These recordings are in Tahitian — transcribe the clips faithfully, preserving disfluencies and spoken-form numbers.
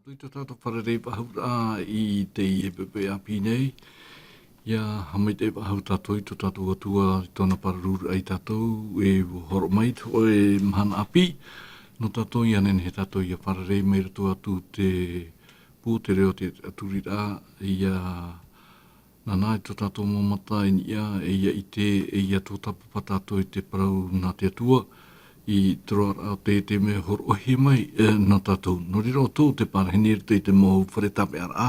Tō tātou fārerei faʻahou i teie poʻipoʻi ʻāpī nei. ʻIa haʻamaitaʻi faʻahou tātou i tō tātou Atua i tōna pāruru ia tātou e hōroʻa mai i te hōʻē mahana ʻāpī. Nō tātou ʻia nehenehe tātou ʻia fārerei mai roto atu te pū, te reo, te aturiraʻa, ʻia nānā i tō tātou mau mata i niʻa, e ʻia ʻite, e ʻia tōtapapa tātou i te parau nā te Atua, i te roaraʻa o te, te mea hōroʻahia mai, e, nā tātou. Nō reira ʻoutou te parahine i roto i te mau fare tāpeʻaraʻa,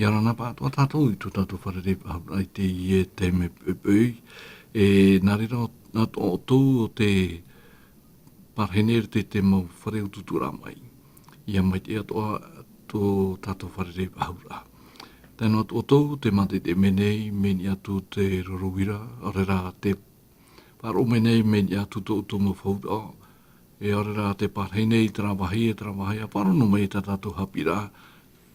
ʻia nānā paʻatoʻa tātou i tō tātou fārerei faʻahou i teie taime poʻipoʻi, e, nā reira ʻo, nā tō ʻoutou ʻo te parahine i roto i te mau fare utuuturaʻa mai. ʻIa maitaʻi atoʻa tō tātou fārerei faʻahou. Tae noa atu ʻoutou te mātaʻitaʻi mai nei, mai niʻa atu te roro uira, ʻaore rā te faʻaroʻo mai nei, mai niʻa atu tō ʻoutou mau faʻauraʻa, e ʻaore rā te parahine i terā vāhi, e terā vāhi, ʻa faʻaroʻo noa mai i tā tātou haʻapiʻiraʻa,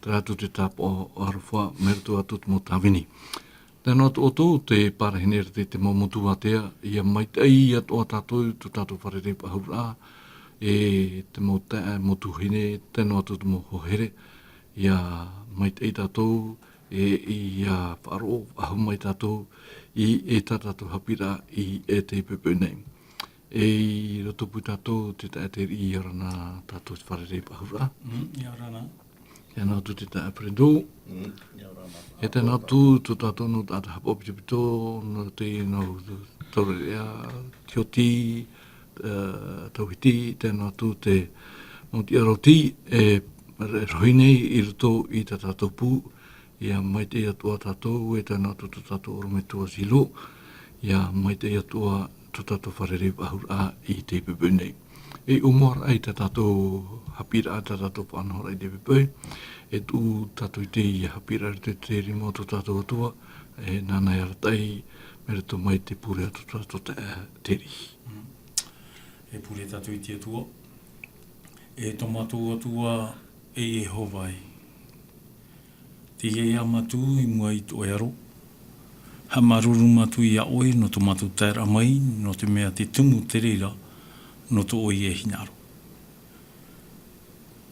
terā atu te tāpaʻo aroha, mai roto atu te mau tāvini. Tae noa atu ʻoutou te parahine i roto i te mau motu ātea, ʻia maitaʻi atoʻa tātou i tō tātou fārerei faʻahou, e te mau taeaʻe, mau tuahine, tae noa atu te mau hoa here, ʻia maitaʻi tātou, e ʻia faʻaroʻo faʻahou mai tātou i, e tā tātou haʻapiʻiraʻa i, e te poʻipoʻi nei. E i roto pū tātou te taeaʻe Teriʻi, ʻia ora na tātou te fārerei faʻahou. Mm, ʻia ora na. Tae noa atu te taeaʻe Fredo. Mm, ʻia ora na. E tae noa atu tō tātou nūnaʻa haʻapaʻo pitopito, nō te, nō Taureʻareʻa, Tioti, e, Tauhiti, tae noa atu te mau tiʻaraʻa oti, e, e rohi nei i roto i tā tātou pū, ʻia maitaʻi atoʻa tātou, e tae noa atu tō tātou ʻorometua Zilo, ʻia maitaʻi atoʻa tō tātou fārerei faʻahou i te poʻipoʻi nei. E ʻōmuaraʻa i tā tātou haʻapiʻiraʻa, tā tātou faʻanahoraʻa i te poʻipoʻi, e tuʻu tātou i teie haʻapiʻiraʻa i te, te rima o tō tātou Atua, e nāna e arataʻi, mai roto mai i te pure a tō tātou taeaʻe Teriʻi. Mm. E pure tātou i te Atua. E tō mātou Atua, e Iehova e. Teie ïa mātou i mua i tō ʻoe aro. Haʻamāuruuru mātou iā ʻoe nō tō mātou taeraʻa mai, nō te mea tē tumu te reira, nō tō ʻoe hinaʻaro.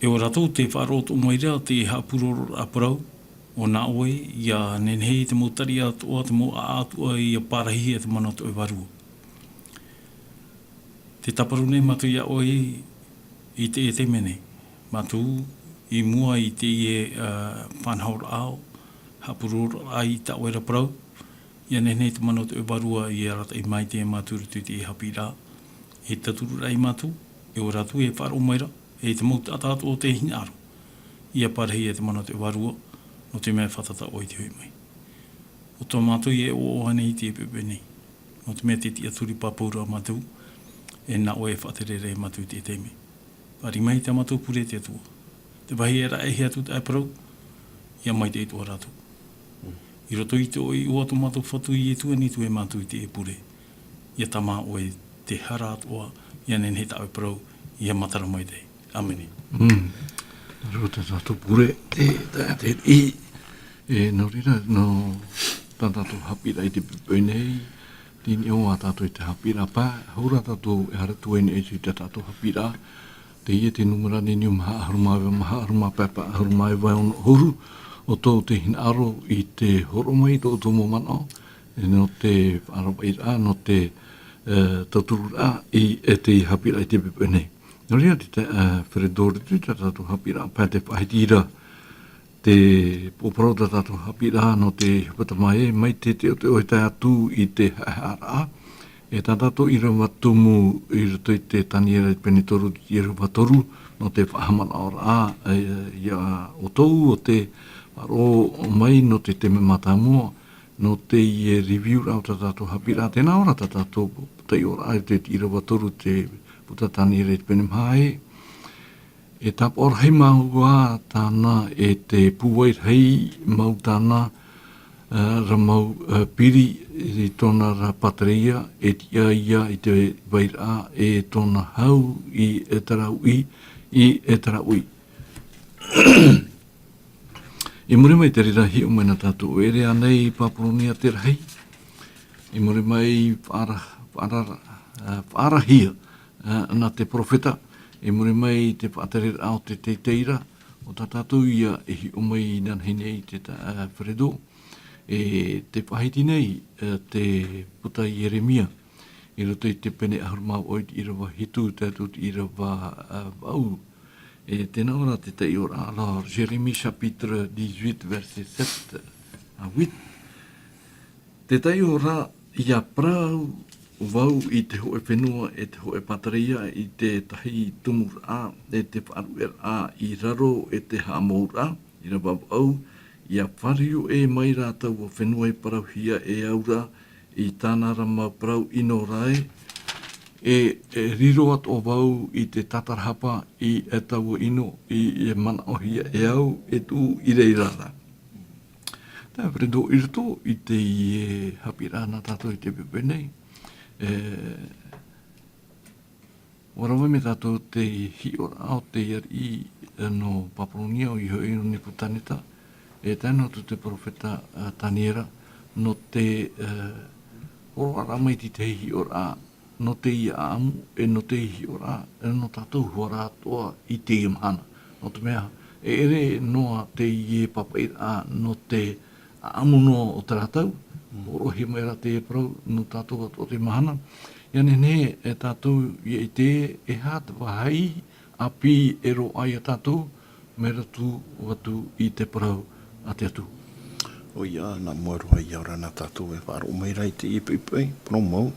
E ʻo rātou tē faʻaroʻo atoʻa mai ra te haʻapurororaʻa parau, ʻo nā ʻoe, ʻia nehenehe te mau tariʻa atoʻa, te mau ʻāʻau atoʻa, ʻia pārahihia te mana o tō ʻoe Vārua. Tē tāparu nei mātou iā ʻoe i teie taime nei. Mātou i mua i teie, ā, faʻanahoraʻa, haʻapurororaʻa i tā ʻoe ra parau, ʻia nehenehe te mana o tō ʻoe Vārua ʻia arataʻi maitaʻi ia mātou i roto i te haʻapiʻiraʻa. E tauturu ra ia mātou, e ʻo rātou e faʻaroʻo mai ra, e te mau taʻata atoʻa o te hinaʻaro, ʻia pārahihia te mana o tō ʻoe Vārua, nō te mea e fātata ʻoe i te hoʻi mai. ʻO tō mātou e ʻoaʻoa nei i te poʻipoʻi nei. Nō te mea tē tiʻaturi pāpū ra mātou, e nā ʻoe e faʻatere ra ia mātou i teie taime. Fāriʻi mai tā mātou pure te Atua. Te vāhi e raʻehia atu taeaʻe parau, ʻia maitaʻi atoʻa rātou. Mm. I roto i tō ʻoe iʻoa tō mātou Fatu Iesu e nā ʻoe e mātou i teie pure. ʻIa tāmā ʻoe te hara atoʻa, ʻia nehenehe tā ʻoe parau, ʻia matara maitaʻi. ʻĀmene. Mm. Roto tā tātou pure, te, te, te, i, e, nō reira, nō tā tātou haʻapiʻiraʻa i te poʻipoʻi nei, tei niʻa ā tātou i te haʻapiʻiraʻa pae, hou rā tātou e haere atu ai nei i tā tātou haʻapiʻiraʻa, teie te nūmera niniu maha ʻahuru mā iva, maha ʻahuru mā pae, pae ʻahuru mā iva e ono ʻahuru, ʻo tō te hinaʻaro i te hōroʻa mai i tō ʻoutou mau manaʻo, e nō te faʻaravaʻiraʻa, nō te, e, tautururaʻa i, e te haʻapiʻiraʻa i te poʻipoʻi nei. Nō reira, te, e, Fere Dore, te, tā tātou haʻapiʻiraʻa pae tē faʻahiti ra, te pōparau tā tātou haʻapiʻiraʻa nō te hepetoma ē, mai te teʻoteʻo e tae atu i te haʻehaʻaraʻa, e tā tātou ʻīrava tumu i roto i te Taniera i te pene toru, ʻīrava toru, nō te faʻahaʻamanaʻoraʻa, e, ia ʻoutou ʻo tē faʻaroʻo mai nō te taime mātāmua, nō teie review-raʻa o tā tātou haʻapiʻiraʻa, tē nā ʻō ra tā tātou taiʻoraʻa i te ʻīrava toru te puta Taniera i te pene maha ē, e tāpaʻo rahi māua tāna e te pūai rahi mau tāna, e, ra mau, e, piri i tōna ra pātereia, e tiʻa ia i te vairaʻa, e tōna hau i e taraui, i e taraui. I muri mai i te reira, hiʻo mai na tātou, e ʻere ānei i Papuronia te rahi? I muri mai i faʻara-, faʻara-, e, faʻarahia, e, nā te perofeta, i muri mai i te faʻatereraʻa o te teitei ra, tā tātou ia e hiʻo mai i nānahi nei te ta-, ā, Fredo, e tē faʻahiti nei, ā, te puta Ieremia, i roto i te pene ʻahuru mā vaʻu i te ʻīrava hitu, tae atu i te ʻīrava, ā, vaʻu. E tē nā ʻō ra te taiʻoraʻa, alors, Jérémie chapitre dix-huit, verset sept à huit. Te taiʻoraʻa, ʻia parau vau i te hōʻē fenua e te hōʻē pātireia i te tahi tumuraʻa e te faʻaruʻeraʻa i raro e te haʻamouraʻa, ʻīrava vaʻu, ʻia fāriu ʻē mai rā taua fenua i parauhia e au ra i tāna ra mau parau ʻino ra ē, e, e riro atoʻa vau i te tātarahapa i taua ʻino i, e manaʻohia e au e tuʻu i reira ra. Tae Fredo, i roto i teie haʻapiʻiraʻa nā tātou i te poʻipoʻi nei, e, ʻua rave mai tātou te hiʻoraʻa o te ariʻi, e, nō Papuronia, ʻoia hoʻi nō Nepukaneta, e tae noa atu te peropheta, e, Taniera, nō te, e, hōroʻaraʻa mai i te tahi hiʻoraʻa, nō teie ʻāʻamu, e nō teie hiʻoraʻa, e nō tātou hoʻi rā atoʻa i teie mahana. Nō te mea, e ʻere noa teie pāpaʻiraʻa nō te ʻāʻamu noa o terā tau, Mm. hōroʻahia mai rā teie parau, nō tātou atoʻa teie mahana. ʻIa nehenehe, e tātou ʻia ʻite, e aha te vāhi ʻāpī e roaʻa ia tātou, mai roto atu i te parau a te Atua. ʻOia, nā mua roa ïa ora na tātou e faʻaroʻo mai ra i teie poʻipoʻi, parau mau.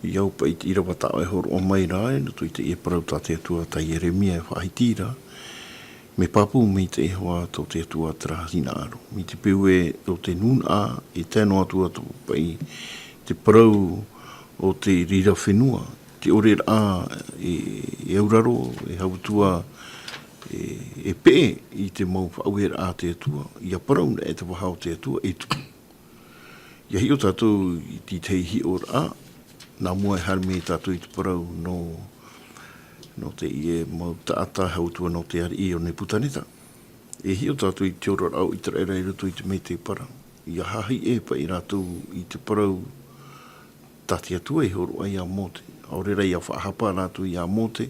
I au paʻi i te ʻīrava taʻo e hōroʻa mai ra, e roto i teie parau tā te Atua tā Ieremia e faʻahiti ra. Mea pāpū mai te Iehova tō te Atua terā hinaʻaro. Mai te peu ē, tō te nūnaʻa, e tae noa atu atu paʻi te parau o te reira fenua, te ʻore ra e, e auraro, e hautua, e, e peʻe i te mau faʻaueraʻa a te Atua, ʻia parau na e te vaha o te Atua, e tupu. ʻIa hiʻo tātou i te tahi hiʻoraʻa, nā mua e haere mai tātou i te parau nō, nō teie mau taʻata hautua nō te ariʻi o Nepukaneta. E hiʻo tātou i te oraraʻa o ʻĪteraʻera i roto i te mētēpara. ʻIa hahi ʻē paʻi rātou i te parau tā te Atua i hōroʻa iā Mōte. ʻAore rā ʻia faʻahapa rātou iā Mōte.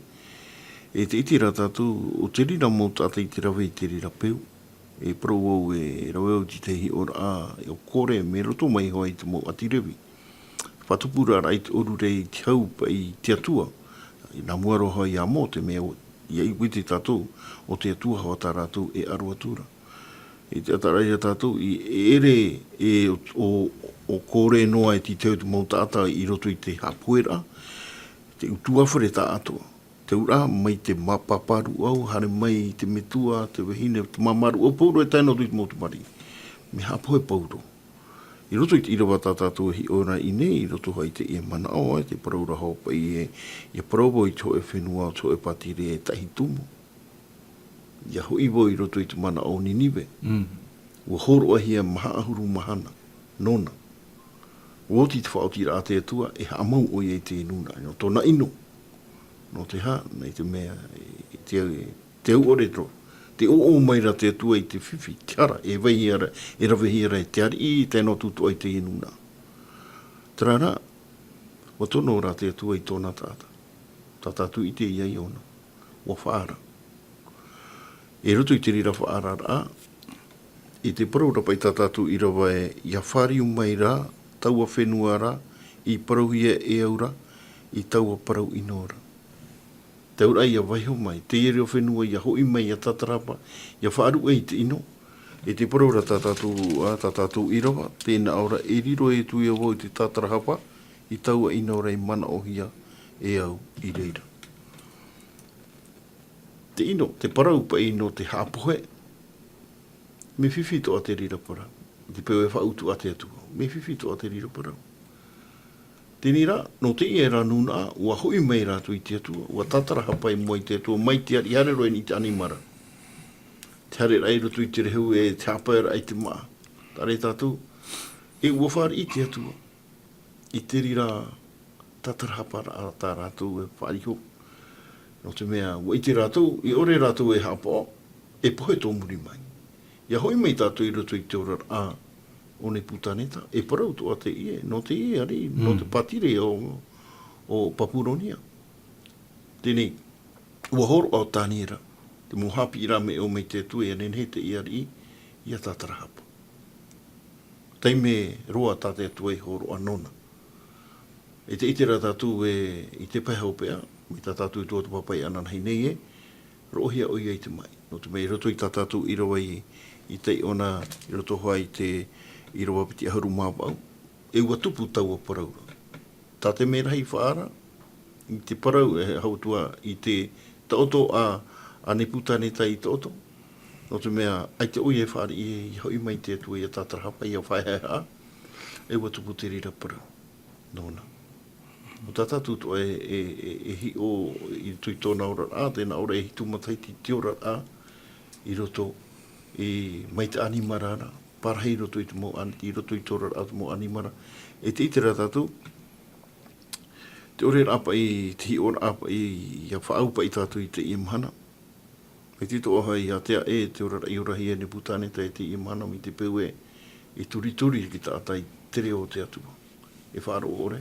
E te ʻite rā tātou, ʻo te reira mau taʻata i te rave i te reira peu. E parau au e rave au i te tahi hiʻoraʻa, ʻo Kore, mai roto mai hoʻi i te mau ʻāti Revi. Faʻatupu ra rā i te ʻōrure i te hau paʻi i te Atua. Nā mua roa hoʻi iā Mōte, mea ʻia ʻite tātou, ʻo te Atua hoʻi tā rātou e aro atu ra. I te taʻata ra ia tātou, i ʻere e ʻo, ʻo, ʻo Kore noa e te tahi o te mau taʻata i roto i te haʻapoheraʻa, te ʻutuāfare taʻatoʻa. Te auraʻa mai te māpapa rūʻau, haere mai i te metua, te vahine, te māmā rūʻau, pauroa e tae noa atu i te mau tamariʻi. Mea haʻapohe pauroa. I roto i te ʻīrava tā tātou e hiʻo ra i ʻō nei, i roto hoʻi i teie manaʻo, e te parau ra hoʻi paʻi ē, ʻia parau vau i te hōʻē fenua, te hōʻē pātireia e tahi tumu. ʻIa hoʻi vau i roto i te manaʻo o Ninive. Mm. ʻUa hōroʻahia maha ʻahuru mahana, nōna. ʻUa oti te faʻaotiraʻa a te Atua, e haʻamau ʻoia i te nūnaʻa, nō tōna ʻino. Nō te aha, nā te mea, e, te, te au ʻore tō, te ʻōʻō mai ra te Atua i te fifi, te hara, e vaihi ra, e ravehia ra e te ariʻi, tae noa atu atoʻa i teie nūnaʻa. Terā rā, ʻua tono ra te Atua i tōna taʻata. Tā tātou i ʻite ïa i ʻōna. ʻUa faʻaara. I roto i te reira faʻaararaʻa, i te parau ra paʻi tā tātou ʻīrava ē, ʻia fāriu mai rā, taua fenua ra, i parauhia e au ra, i taua parau ʻino ra. Te auraʻa ʻia vaiho mai, teie reo fenua ʻia hoʻi mai ʻia tātarahapa, ʻia faʻaruʻe i te ʻino. I te parau ra tā tātou, ā, tā tātou ʻīrava, tē nā ʻō ra e riro atu ïa vau i te tātarahapa, i taua ʻino ra i manaʻohia e au i reira. Te ʻino, te parau paʻi nō te haʻapohe, mea fifi atoʻa te reira parau. Te peu e faʻautuʻa te Atua. Mea fifi atoʻa te reira parau. Teie rā, nō teie rā nūnaʻa, ʻua hoʻi mai rātou i te Atua, ʻua tātarahapa i mua i te Atua, mai te ariʻi haere roa i te ʻanimara. Te haereraʻa i roto i te rehu e te haʻapaeraʻa i te māʻa. Terā tātou, e ʻua fāriʻi te Atua. I te reira tātarahaparaʻa tā rātou e faʻariʻi. Nō te mea, ʻua ʻite rātou, i ʻore rātou e haʻapaʻo, e pohe tō muri mai. ʻIa hoʻi mai tātou i roto i te oraraʻa o Nepukaneta, e parau atoʻa teie, nō teie ariʻi, nō te Mm. pātireia o, o Papuronia. Teie nei, ʻua hōroʻa ʻo Taniera, Te mau haʻapiʻiraʻa mea ʻō mai te Atua, ʻia nehenehe teie ariʻi ʻia tātarahapa. Taime roa tā te Atua i hōroʻa nōna. E te ʻite rā tātou ē, i te pae hopeʻa, mai tā tātou tuatāpapa i ananahi nei ē, roʻohia ʻoia i te maʻi. Nō te mea i roto i tā tātou ʻīrava i, i taiʻo na, i roto hoʻi i te ʻīrava piti ʻahuru mā vaʻu, e ʻua tupu taua parau ra. Tā te merahi i faʻaara, i te parau, e hau atu ā, i te taʻoto a, a Nepukaneta i taʻoto. Nō te mea, ʻaita ʻoia e fāriʻi ē, ʻia hoʻi mai te Atua ʻia tātarahapa, ʻia faʻaehaehaʻa, e ʻua tupu te reira parau nōna. ʻO tā tātou atoʻa e, e, e, e hiʻo i roto i tōna oraraʻa, tē nā ʻō ra e hitu matahiti te oraraʻa i roto i, mai te ʻanimara ra, pārahi i roto i te mau ʻani-, i roto i te oraraʻa o te mau ʻanimara. E te ʻite rā tātou, te ʻoreraʻa paʻi, te hiʻoraʻa paʻi, ʻia faʻaau paʻi tātou i teie mahana. E te toʻa hoʻi, ʻia ātea ē te oraraʻa i orahia e Nepukaneta i teie mahana, mai te peu ē, e turituri te taʻata i te reo o te Atua. E faʻaroʻo ʻore,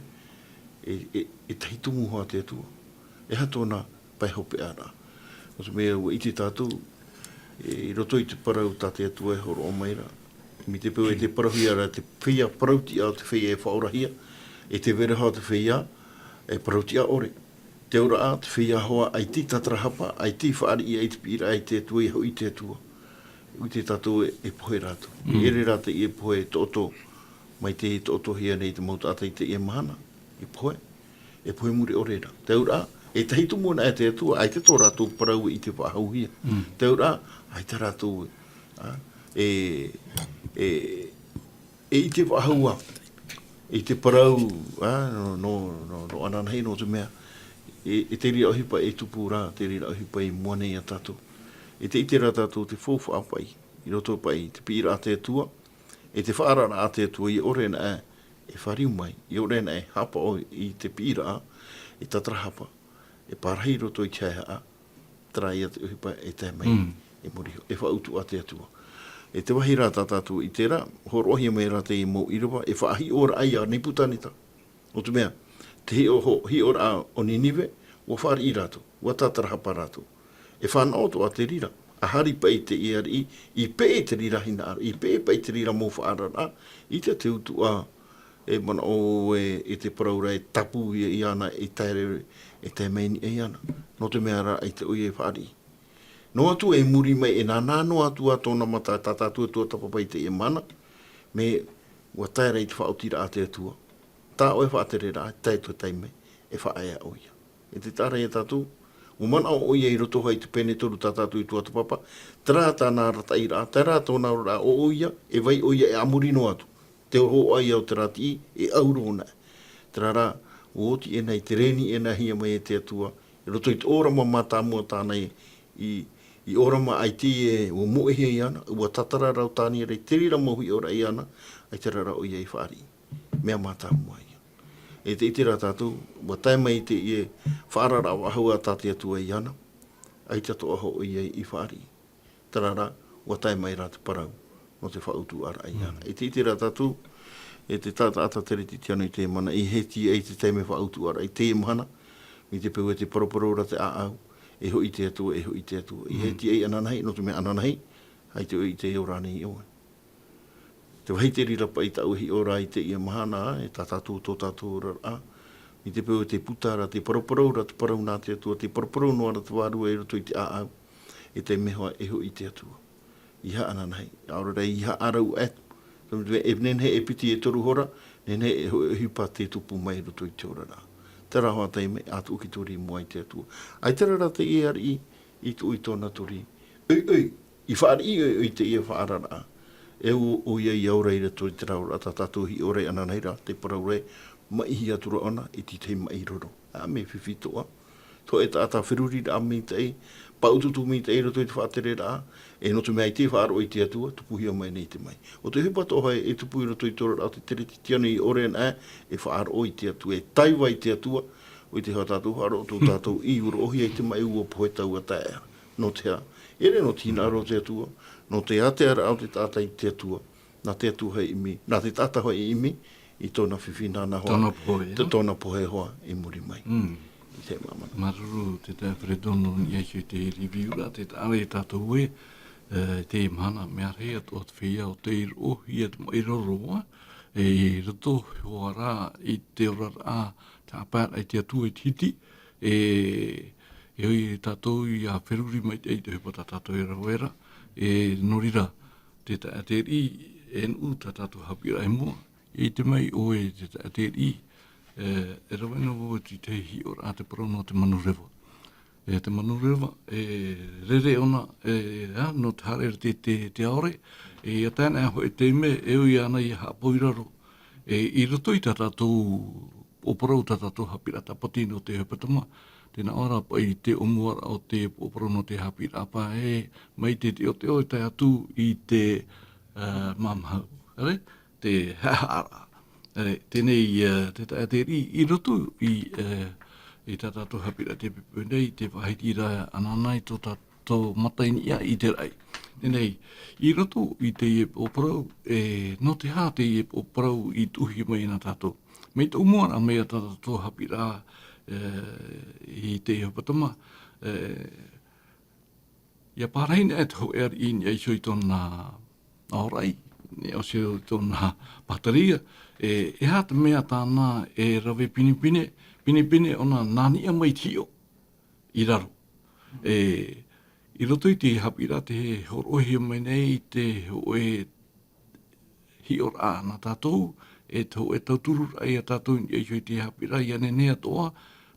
e, e, e tahi tumu hoʻi te Atua. E aha tōna pae hopeʻa ra. Nō te mea ʻua ʻite tātou, e, i roto i te parau tā te Atua e hōroʻa mai ra. Mai te peu ē tē parauhia ra te feiā parautiʻa o te feiā e faʻaorahia, e te vereraʻa o te feiā e parautiʻa ʻore. Te auraʻa, te feiā hoʻi ʻaita i tātarahapa, ʻaita i fāriʻi, ʻaita i piʻiraʻa i te Atua, ʻia hoʻi i te Atua. ʻUa ʻite tātou e, e pohe rātou. Mm. E ʻere rā teie pohe taʻoto, mai te taʻotohia nei te mau taʻata i teie mahana, e pohe. E pohe muri ʻore ra. Te auraʻa, e tahi tumu anaʻe te Atua, ʻaita tō rātou parau e ʻite faʻahouhia. Mm. Te auraʻa, ʻaita rātou, a, e, e, e ʻite faʻahou ā, i te parau, a, nō, nō, nō, nō ananahi, nō te mea, e, e te reira ʻohipa e tupu ra, te reira ʻohipa i mua nei iā tātou. E te ʻite ra tātou te faufaʻa paʻi, i roto paʻi i te piʻiraʻa a te Atua, e te faʻaararaʻa a te Atua, ʻia ʻore anaʻe e fāriu mai, ʻia ʻore anaʻe e haʻapaʻo i te piʻiraʻa, e tātarahapa, e pārahi i roto i te haʻehaʻa, terā ia te ʻohipa e tae mai, mm, i muri iho, e faʻautuʻa te Atua. E te vāhi ra tā tātou i terā, hōroʻahia mai rā teie mau ʻīrava, e faʻahiʻoraʻa ia Nepukaneta. Nō te mea, te hiʻo-, ho-, hiʻoraʻa o Ninive, ʻua fāriʻi rātou, ʻua tātarahapa rātou. E fānaʻo atoʻa te reira, a hari paʻi teie ariʻi, i peʻe te reira hinaʻaro, i peʻe paʻi te reira mau faʻaararaʻa, ʻaita te utuʻa, e manaʻo ē, e te parau ra e tāpū ia, iāna, e tae, e tae mai i niʻa iāna. Nō te mea rā, ʻaita ʻoia e fāriʻi. Noa atu i muri mai, e nānā noa atu ā tōna mata, tā tātou tuatāpapa i teie mahana, mea ʻua tae ra i te faʻaotiraʻa a te Atua. Tā ʻoe faʻatereraʻa, tae atu taime, e faʻaea ʻoia. E te taʻa ra ia tātou, ʻua manaʻo ʻoia i roto hoʻi i te pene toru tā tātou tuatāpapa, terā tāna arataʻiraʻa, terā tōna oraraʻa ʻo ʻoia, e vai ʻoia e a muri noa atu. Te hōhoʻa ia o terā tiʻi, e ʻauro anaʻe. Terā rā, ʻua oti ʻē na i te reni ʻē na hia mai e te Atua, i roto i te ʻōrama mātāmua tāna i, i, i ʻōrama ai te, e, ʻua moʻehia iāna, ʻua tātara rā ʻo Taniera i te reira mau hiʻoraʻa iāna, ʻaita rā rā ʻoia i fāriʻi. Mea mātāmua ia. E te ʻite rā tātou, ʻua tae mai teie faʻaararaʻa faʻahou tā te Atua iāna, ʻaita atoʻa hoʻi ʻoia i fāriʻi. Terā rā, ʻua tae mai rā te parau, nō te faʻautuʻaraʻa iāna. Mm. E te ʻite rā tātou, e te taʻata Kerisitiano i teie mahana, ʻeiaha e tīaʻi te taime faʻautuʻaraʻa i teie mahana, mai te peu ē tē paraparau ra te ʻāʻau, e hoʻi te Atua, e hoʻi te Atua. ʻEiaha e, mm, tīaʻi ananahi, nō te mea ananahi, ʻaita ʻoe i te ora nei ʻoe. Te vāhi te reira paʻi tāʻu e hiʻo ra i teie mahana, e tā tātou, tō tātou oraraʻa. Mai te peu ē tē puta ra, tē paraparau ra te parau nā te Atua, tē paraparau noa ra te Vārua i roto i te ʻāʻau, e te mea hoʻi e hoʻi te Atua. ʻEiaha ananahi, ʻaore rā ʻeiaha ʻārau atu. Tō te mea, e nehenehe e piti e toru hora, nehenehe e ho-, e ʻohipa tē tupu mai i roto i te oraraʻa. Terā hoʻi taime, ʻa tuʻu ki tori i mua i te Atua. ʻAita rā rā teie ariʻi, i tuʻu i tōna tori. ʻOi, ʻoi, i fāriʻi ʻoe i teie faʻaararaʻa. E ʻo, ʻoia i ora i roto i terā oraraʻa tā tātou hiʻo ra ananahi ra, te parau ra, maʻi hia atu ra ʻōna, e tītahi maʻi roro. ʻĀ, mea fifi atoʻa. Tō e taʻata feruriraʻa maitaʻi, pāʻututu maitaʻi i roto i te faʻatereraʻa, e nō te mea ʻaita e faʻaroʻo i te Atua, tupuhia mai nei te maʻi. ʻO te ʻohipa atoʻa hoʻi e tupu i roto i te oraraʻa o te Kerisitiano i ʻore anaʻe, e faʻaroʻo i te Atua, e taiva i te Atua, ʻo te aha tātou faʻaroʻo tō tātou ʻī, ʻua roʻohia i te maʻi, ʻua pohe taua taeaʻe. Nō te aha? ʻEʻere nō te hinaʻaro o te Atua, nō te ātearaʻa o te taʻata i te Atua. Nā te Atua hoʻi e ʻimi, nā te taʻata hoʻi e ʻimi i tōna fifi, nāna hoʻi, tōna pohe, te, tōna pohe hoʻi i muri mai. Mm. Māuruuru te taeaʻe Fredon nō niʻa iho i te review ra, te taʻa e tātou ē, e, te mahana mea rahi atu o te feiā o te iroʻohia te maʻi roro, e, i roto iho ā rā i te oraraʻa, te haʻapaeraʻa i te Atua i te hiti, e, e ʻoia tātou ia feruri maitaʻi i te ʻohipa tā tātou e rave ra, e, nō reira, te taʻa te riʻi, e nuʻu tā tātou haʻapiʻiraʻa i mua, i te mea ʻoe te taʻa te riʻi, e, e rave noa vau i te hiʻoraʻa te parau nō te manureva. E, te manureva, e, rere ʻōna, e, ā, nō te haere te, te, te ʻaore, e, ia tae noa hoʻi te mea, e ui ana ia haʻapaʻo i raro. E, i roto i tā tātou ʻōparau, tā tātou haʻapiʻiraʻa tāpati nō te hepetoma, tē nā ʻō ra paʻi te ʻōmuaraʻa o te ʻōparau nō te haʻapiʻiraʻa paʻi, e, mai te teʻoteʻo e tae atu i te, e, māmahau. ʻĒ? Te haʻahaʻaraʻa. E, teie nei, e, te taʻa te riʻi, i roto i, e, i tā tātou haʻapiʻiraʻa te poipoi nei, te faʻahiti ra anaʻe i tō tātou mata i niʻa i te raʻi. Teie nei, i roto i teie ʻōparau, e, nō te aha teie ʻōparau i tuʻuhia mai nā tātou. Mai te ʻōmuaraʻa mai a tā tātou haʻapiʻiraʻa, e, i te hepetoma, e, ia pārahi noa te hōʻē ariʻi i niʻa iho i tōna aoraʻi, i niʻa iho i tōna pātireia, e, e aha te mea tāna e rave pinepine, pinepine ʻōna nā niʻa mai te hiʻo i raro. E, i roto i te haʻapiʻiraʻa tē hōroʻahia mai nei te hōʻē hiʻoraʻa nā tātou, e te hōʻē tautururaʻa ia tātou i niʻa iho i te haʻapiʻiraʻa, ia nehenehe atoʻa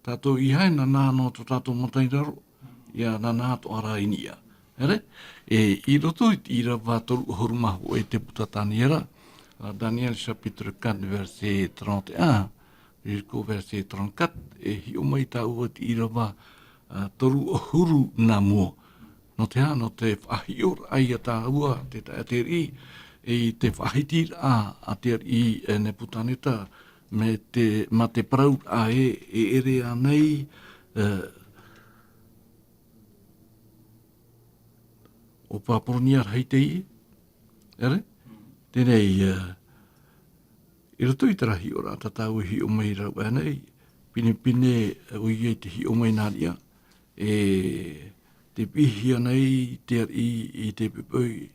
tātou i haere nā, nā, nō tō tātou mata i raro, ia nā, nā atoʻa rā i niʻa. ʻĒ? E, i roto i te ʻīrava toru ʻahuru mā hōʻē te puta Taniera, ā, Daniel chapitre quatre, verset trente et un, jusqu'au verset trente-quatre, e hiʻo mai tāua te ʻīrava, ā, toru ʻahuru nā mua. Nō te aha, nō te faʻahiʻoraʻa ia tāua, te taʻa te riʻi, i te faʻahitiraʻa a te ariʻi, e, Nepukaneta, mā te, mā te parauraʻa ē, e ʻere ānei, e, ʻo Papuronia rahi teie, ʻere? Teie nei, e, i roto i terā hiʻoraʻa tā tāua e hiʻo mai ra ānei, pinepine, e, ʻoia i te hiʻo mai nā niʻa, e te piʻihia nei te ariʻi i te poipoi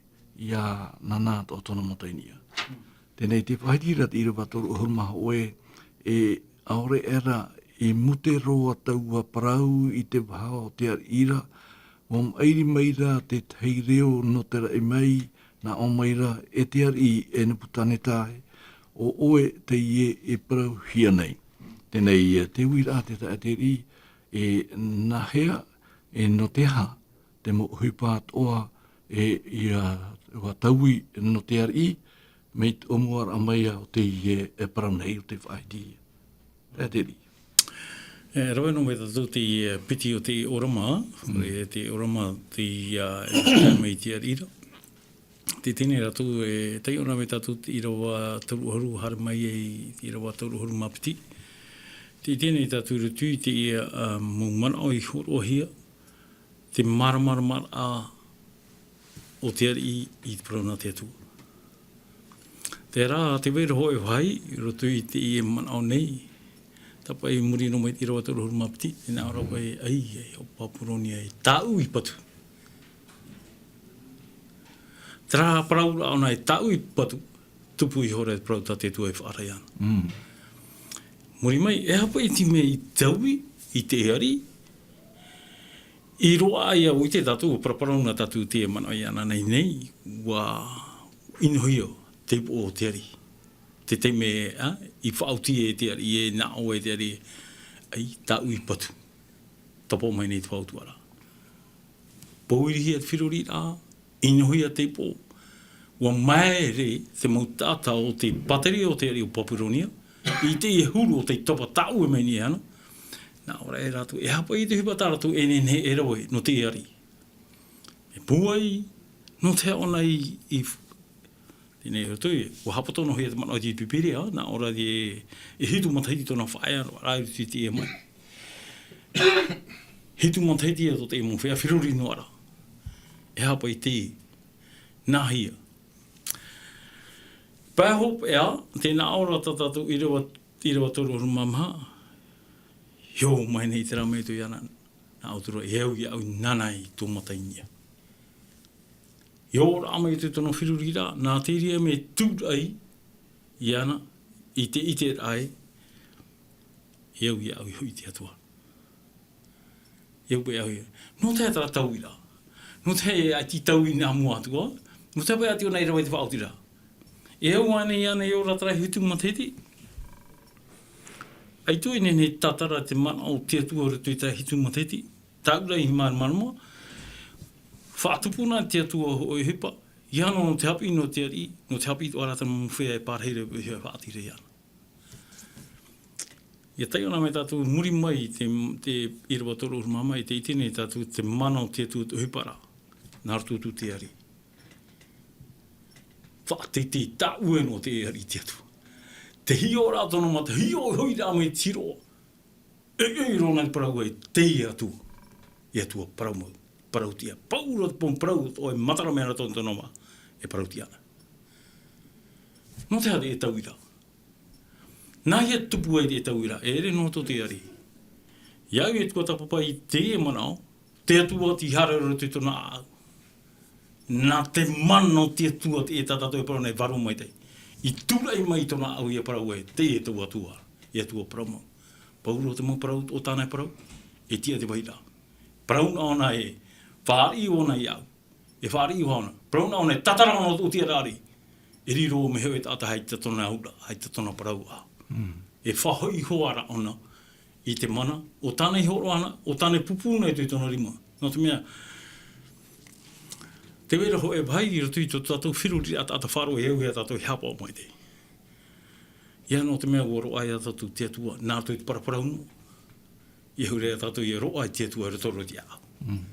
ia nā, nā atoʻa tōna mata i niʻa. Teie nei tē faʻahiti ra te ʻīrava toru ʻahuru mā hōʻē, e ʻaore aʻera i mute roa taua parau i te vaha o te ariʻi ra, ʻua maʻiri mai ra te tahi reo nō te raʻi mai, nā ʻō mai ra, e te ariʻi, e Nepukaneta, ʻo ʻoe teie e parauhia nei. Teie nei, e, te uiraʻa te taʻa te riʻi, e nāhea, e nō te aha, te mau ʻohipa atoʻa, e, ia, ʻua taui nō te ariʻi, mai te ʻōmuaraʻa mai ā o teie, e, parau nei o te faʻahiti. Taʻa te riʻi. E, rave noa mai tātou te, e, piti o te ʻōrama, e, te ʻōrama te, e, e tae mai te ariʻi ra. Tē teie nei rātou, e, taiʻo noa mai tātou te ʻīrava toru ʻahuru haere mai ai te ʻīrava toru ʻahuru mā piti. Tē teie nei tātou i roto i te, e, ā, mau manaʻo i hōroʻahia, te māramarama o te ariʻi i te parau nā te Atua. Terā, tē vai ra hōʻē vāhi, i roto i teie manaʻo nei, tāpaʻo i muri noa mai te ʻīrava toru ʻahuru mā piti, tē nā ʻō ra paʻi, ʻaita, ʻo Papuronia e tāʻui patu. Terā parauraʻa ʻōna e tāʻui patu, tupu iho ra te parau tā te Atua e faʻaara ana. Mm. Muri mai, e aha paʻi te mea i taui i te ariʻi, i roaʻa ia ʻoe i te tātou, paraparau nā tātou te manaʻo i ānānai nei, ʻua ʻinohia te ipoʻo o te ariʻi. Te taime, ā, i faʻaoti e te ariʻi, e nā ʻō e te ariʻi, ʻaita, tāʻui patu. Tāpaʻo mai nei te faʻautuaraʻa. Pōirihia te feruriraʻa, ʻinohia te ipoʻo. ʻUa māere te mau taʻata o te pātireia o te ariʻi o Papuronia, i teie huru o tei topa tāʻue mai nei ana. Nā ʻō ra e rātou, e aha paʻi te ʻohipa tā rātou e nehenehe e rave nō te ariʻi. E pūai, nō te aha ʻōna i, i Teie nei, ʻo te, ʻua haʻapoto noa hia te manaʻo i te Pīpīria, nā ʻō ra e, e hitu matahiti tōna faʻaea ra, rā i te, te, e mai. Hitu matahiti ia tō te mau feiā feruri noa ra. E aha paʻi te, nāhea. Pae hopeʻa, tē nā ʻō ra tā tātou ʻīrava, ʻīrava toru ʻahuru mā maha. Hio mai nei te rā mai tō iāna, nā ʻoutou rā, e au ia au i nānā i tō mata i niʻa. I ō rā mai tō tōna feruriraʻa, nā te reira mea tūraʻi iāna, i te, i te raʻe, e au ia au i hoʻi te Atua. E au ia au i. Nō te aha tā rātou i rā? Nō te aha e ʻaita i tau i nā mua atu ā? Nō te aha e ʻaita i ʻō nei rā i te faʻaoti rā? E au ānei, ānei ō rā tā rā hitu matahiti? ʻAita i nehenehe e tātara te mana o te Atua i roto i tā hitu matahiti. Tāʻu rā i māramarama. Faʻatupu na te Atua hōʻē ʻohipa. Ia nō te haʻapiʻi nō te ariʻi, nō te haʻapiʻi tō ʻārata mō fea e pārahi rā, e faʻaoti rā iāna. Ia taiʻo na mai tātou muri mai i te, te ʻīrava toru ʻahuru mā maha, i te ʻite nei tātou te mana o te Atua te ʻohipa ra. Nā roto tū te ariʻi. Faʻateitei tāʻue nō te ariʻi te Atua. Te hiʻo rā tōna mata, hiʻo hoʻi rā mai te hiroʻa. E, e, i rōna i parau ai, te Atua. E Atua, parau mau. Parau tia. Pauroa te pō parau, ʻoe matara mai rā tōna, tōna mā. E parau tia ana. Nō te aha e tau i rā? Nā hea tupu ai te tau i rā? E ʻere nō tō te ariʻi. Ia au e tuatāpapa i te manaʻo, te Atua tei haere roto i tōna ʻāʻau. Nā te mana o te Atua te e tā tātou e parau nei, vārua maitaʻi. I tūraʻi mai i tōna ʻāʻau ia parau ai, te e tau Atua, e Atua parau mau. Pauroa te mau parau, o tāna e parau, e tiʻa te vāhi ra. Parau na ʻōna e, fāriʻi ʻōna ia au. E fāriʻi ʻōna. Parau na ʻōna e tātara ʻōna o te ariʻi. E riro mai hoʻi te taʻata hai tā tōna aura, hai tā tōna parau ā. Mm. E faʻahoʻi iho ra ʻōna i te mana, o tāna i hōroʻa ana, o tāna i pūpū nei i tōna rima. Nō te mea, te vai ra hōʻē vāhi i roto i tō tātou feruriraʻa taʻata faʻaroʻo e au ia tātou e haʻapaʻo maitaʻi. Ia nō te mea ʻua roaʻa ia tātou te Atua, nā roto i te paraparau noa. Ia haere ia tātou ia roaʻa i te Atua i roto i te ʻāʻau. Mm.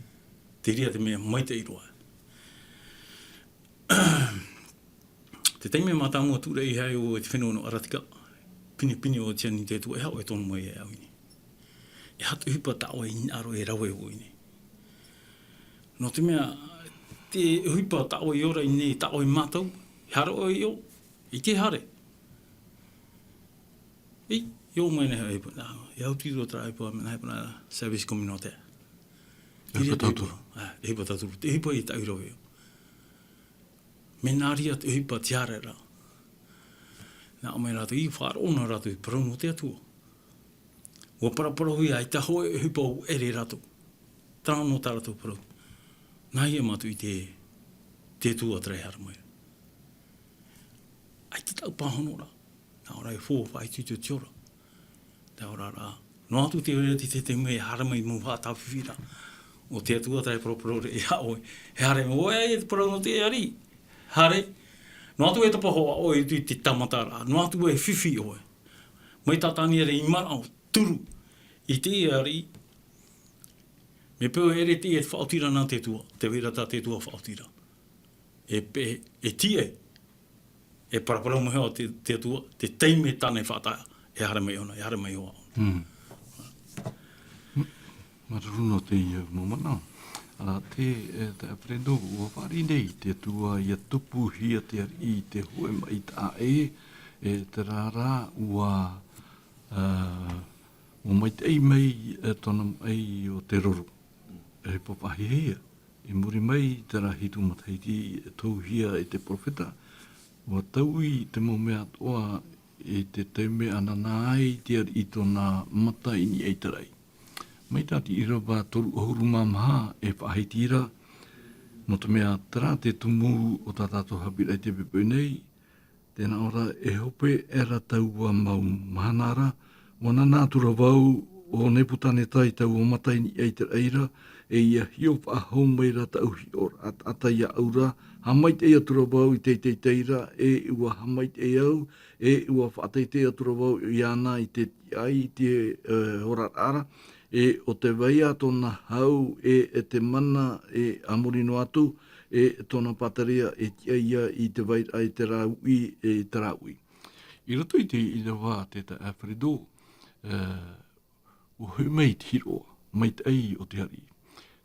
Te reira te mea maitaʻi roa. Te taime mātāmua tūraʻi ai ʻoe i te fenua nō Aratika, pinepine ʻoe i te ani te Atua, e aha ʻoe e tono mai ai e au i nei? E aha te ʻohipa tā ʻoe e hinaʻaro e rave ʻoe i nei? Nō te mea, te ʻohipa tā ʻoe e ora i nei, tā ʻoe mātau, e haere ʻoe i ʻō, ʻaita e haere. Ei, e ʻō mai nei, e, nā, e au tiro terā ʻohipa, nā, ʻohipa nā service communautaire. E ʻohipa tauturu. Ā, e ʻohipa tauturu. Te ʻohipa i tāʻu i rave. Mea nā reira te ʻohipa te haere ra. Nā ʻō mai rātou, i faʻaroʻo na rātou i parau nō te Atua. ʻUa paraparauhia, ʻaita hōʻē ʻohipa ʻua ʻere rātou. Terā noa tā rātou parau. Nā hea mātou i te, te Atua terā e haere mai ra. ʻAita tāʻu pāhono ra. Nā ʻō ra e fou faʻaitoito i te ora. Nā ʻō ra rā. Noa atu te reira te, te, te mea e haere mai mau faʻatāfifi ra. ʻO te Atua terā e paraparau ra ia ʻoe. E haere mai ʻoe, e te parau nō te ariʻi. Haere. Noa atu e tapahoa ʻoe i te tāmata ra. Noa atu e fifi ʻoe. Mai tātani ra i manaʻo, turu. I te ariʻi. Mea peu e ʻere te, e faʻaoti ra nā te Atua. Te vai ra tā te Atua faʻaoti ra. E pe, e tiʻa. E paraparau mai hoʻi te, te Atua, te taime tāna e faʻatae, e haere mai ʻōna, e haere mai hoʻi ʻōna. Mm. M-, māuruuru nō teie mau manaʻo. Ā, te, e, te Alfredo, ʻua fāriʻi nei te Atua, ʻia tupuhia te ariʻi i te hōʻē maʻi taʻa ʻē, e terā rā, ʻua, ā, ʻua maitaʻi mai, e, tōna maʻi o te roro. E pāpaʻihia. I muri mai i terā hitu matahiti e tohuhia e te perofeta, ʻua taui te mau mea atoʻa i te taime ananahi ai te ariʻi i tōna mata i niʻa i te raʻi. Mai tā te ʻīrava toru ʻahuru mā maha e faʻahiti ra, nō te mea terā te tumu o tā tātou haʻapiʻiraʻa i te poʻipoʻi nei, Tēnā ʻō ra, e hope aʻera taua mau mahana ra, ʻua nānā atura vau ʻo Nepukaneta i taua mata i niʻa i te raʻi ra, e ʻia hiʻo faʻahou mai ra tāʻu hiʻoraʻa taʻata iāʻu ra, haʻamaitaʻi atura vau i te teitei ra, e ʻua haʻamaitaʻi au, e ʻua faʻateitei atura vau iāna i te tiʻa i te, e, oraraʻa ra, e ʻo te vai ā tōna hau, e, e te mana, e a muri noa atu, e tōna pāteria e tiʻa ia i te vairaʻa i terā uʻi, e terā uʻi. I roto i te ʻīrava a te taeaʻe Alfredo, e, ʻua hoʻi mai te hiroʻa maitaʻi o te ariʻi.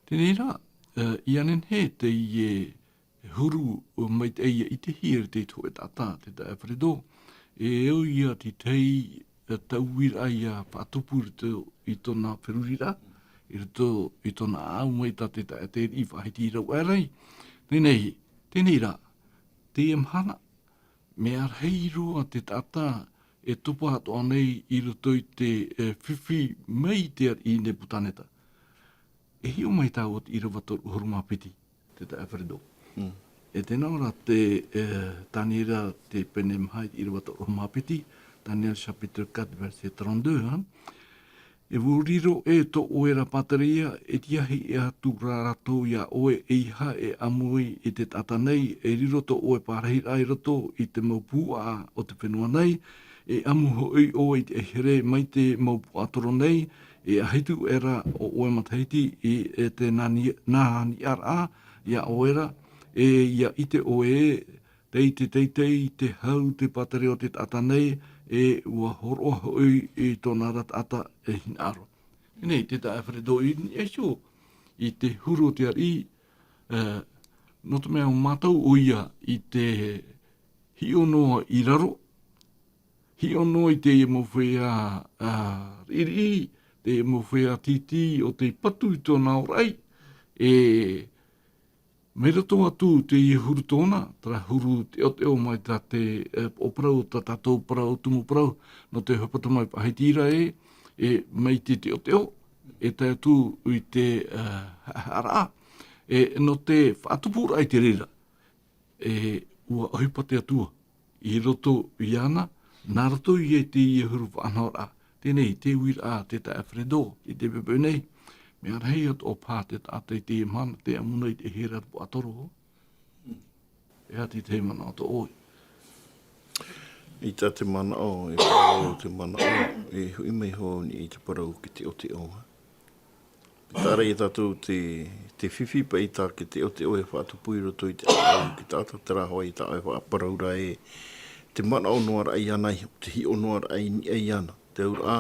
Teie rā, e, ʻia nehenehe teie huru maitaʻi ʻia ʻitehia e te hōʻē taʻata, te taeaʻe Alfredo, e au ia te tahi, e, tauiraʻa ia faʻatupu i roto i tōna feruriraʻa, i roto i tōna ʻāʻau mai tā te taʻata riʻi faʻahiti i rau aʻe nei. Teie nei, teie nei rā, teie mahana, mea rahi roa te taʻata e topa atoʻa nei i roto i te, e, fifi mai te ariʻi Nepukaneta. E hiʻo mai tāua i te ʻīrava toru ʻahuru mā piti, te taʻata Alfredo. Mm. E tē nā ʻō ra te, e, Taniera te pene maha i te ʻīrava toru ʻahuru mā piti, Daniel chapitre quatre, verset trente-deux, hein. E vau riro e tō ʻoe ra pātireia, e tiahi e atu rā rātou iā ʻoe, ʻeiaha e ʻamu ai i te taʻata nei, e riro tō ʻoe parahiraʻa i roto i te mau puaʻa o te fenua nei, e ʻamu hoʻi ʻoe i te ʻaihere mai te mau puaʻatoro nei, e ʻahitu aʻera ʻo ʻoe matahiti i, e te nani-, nā niʻa ra iā ʻoe ra, e ʻia ʻite ʻoe ē, tei te teitei te hau te pātireia o te taʻata nei, e ʻua hōroʻa hoʻi i tōna ra taʻata e hinaʻaro. Nei, te taʻata Alfredo i niʻa iho i te huru o te ariʻi, e, nō te mea ʻo mātou ʻoia i te hiʻo noa i raro, hiʻo noa i teie mau feiā, a, riʻiriʻi, teie mau feiā tītī o tei patu i tōna ʻōraʻa, e, mai roto atu teie huru tōna, terā huru teʻoteʻo mai tā te, e, poʻo parau, tā tātou parau, tumu parau, nō te hōpata mai faʻahiti ra ē, e, mai te teʻoteʻo, e tae atu i te, e, haʻahaʻaraʻa, e, nō te faʻatupuraʻa i te reira. E ʻua ʻohipa te Atua i roto iāna, nā roto ia i teie huru faʻanahoraʻa. Teie nei, te uiraʻa a te taʻata Alfredo i te poʻipoʻi nei, mea rahi atoʻa paha te taʻata i teie mahana, tē ʻamu nei i te ʻaihere ra te puaʻatoro. E aha te tahi manaʻo tō ʻoe? I tā te manaʻo, e parau te manaʻo, e hoʻi mai hoʻi i te parau ki te teʻoteʻo. Tāraʻi e tātou te, te fifi paʻi tā te teʻoteʻo e faʻatupu i roto i te ʻāʻau o te taʻata, terā hoʻi tā ʻoe e faʻaparau ra ē, te manaʻo noa raʻa iāna iho, te hiʻo noa raʻa i niʻa iāna, te auraʻa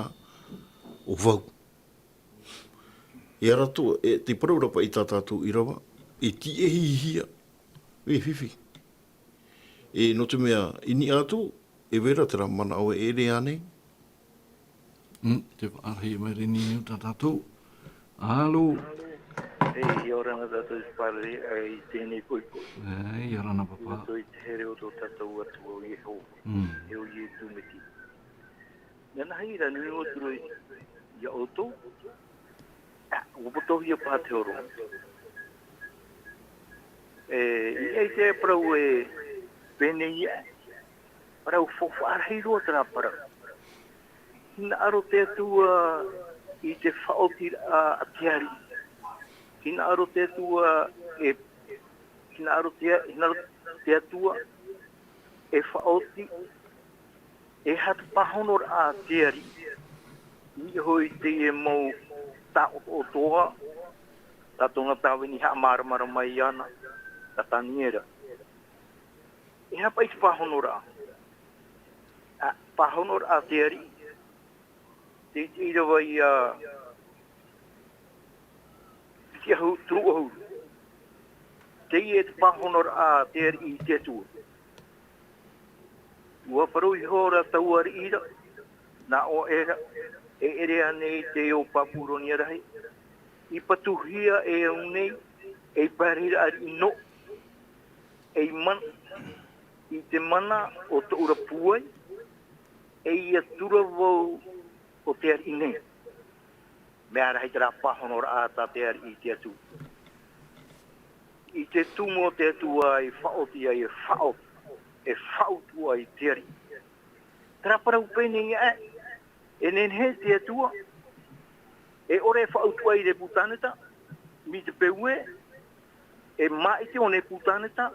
ʻo vau. E ara atoʻa, e, te parau ra paʻi tā tātou ʻīrava, e tiʻehihia, e fifi. E nō te mea, i niʻa atu, e vai ra terā manaʻo e ʻere ānei? Mm, te faʻarahi mai ra i niʻa tā tātou. Alo. E, ʻia ora na tātou i te parare, e, i teie poʻipoʻi. E, ʻia ora na pāpā. I roto i te here o tō tātou Atua ʻo Iehova. Mm. E ʻo Iesu Mesia. Nāna hei ra nui atu ra iā ʻoutou. ʻĀ, ʻua putohia paha te hōroʻa. E, i ʻai te parau e pēnei aʻe. Parau faufaʻa rahi roa terā parau. Hinaʻaro te Atua i te faʻaotiraʻa a te ariʻi. Hinaʻaro te Atua e, hinaʻaro te, hinaʻaro te Atua e faʻaoti, e aha te pāhonoraʻa a te ariʻi. I niʻa hoʻi i teie mau taʻotoʻotoʻa, tā tōna tāvini haʻamāramarama mai iāna, tā Taniera. E aha paʻi te pāhonoraʻa? ʻĀ, pāhonoraʻa a te ariʻi, te, te ʻīrava ia piti ʻahuru, toru ʻahuru. Teie te pāhonoraʻa a te ariʻi i te Atua. ʻUa parau ihora taua riʻi ra, nā ʻō aʻera, e ʻere ānei te ʻo Papuronia rahi, i patuhia e au nei, ei parahiraʻa riʻi noa, ei mana, i te mana o tōʻu ra pūai, e ʻia tura vau o te ariʻi nei. Mea rahi terā pāhonoraʻa tā te ariʻi i te Atua. I te tumu o te Atua e faʻaoti ai, e faʻaoti, e faʻautuʻa i te ariʻi. Terā parau pēnei aʻe, e nehenehe te Atua, e ʻore e faʻautuʻa i Nepukaneta, mai te peu ē, e māʻiti ʻo Nepukaneta,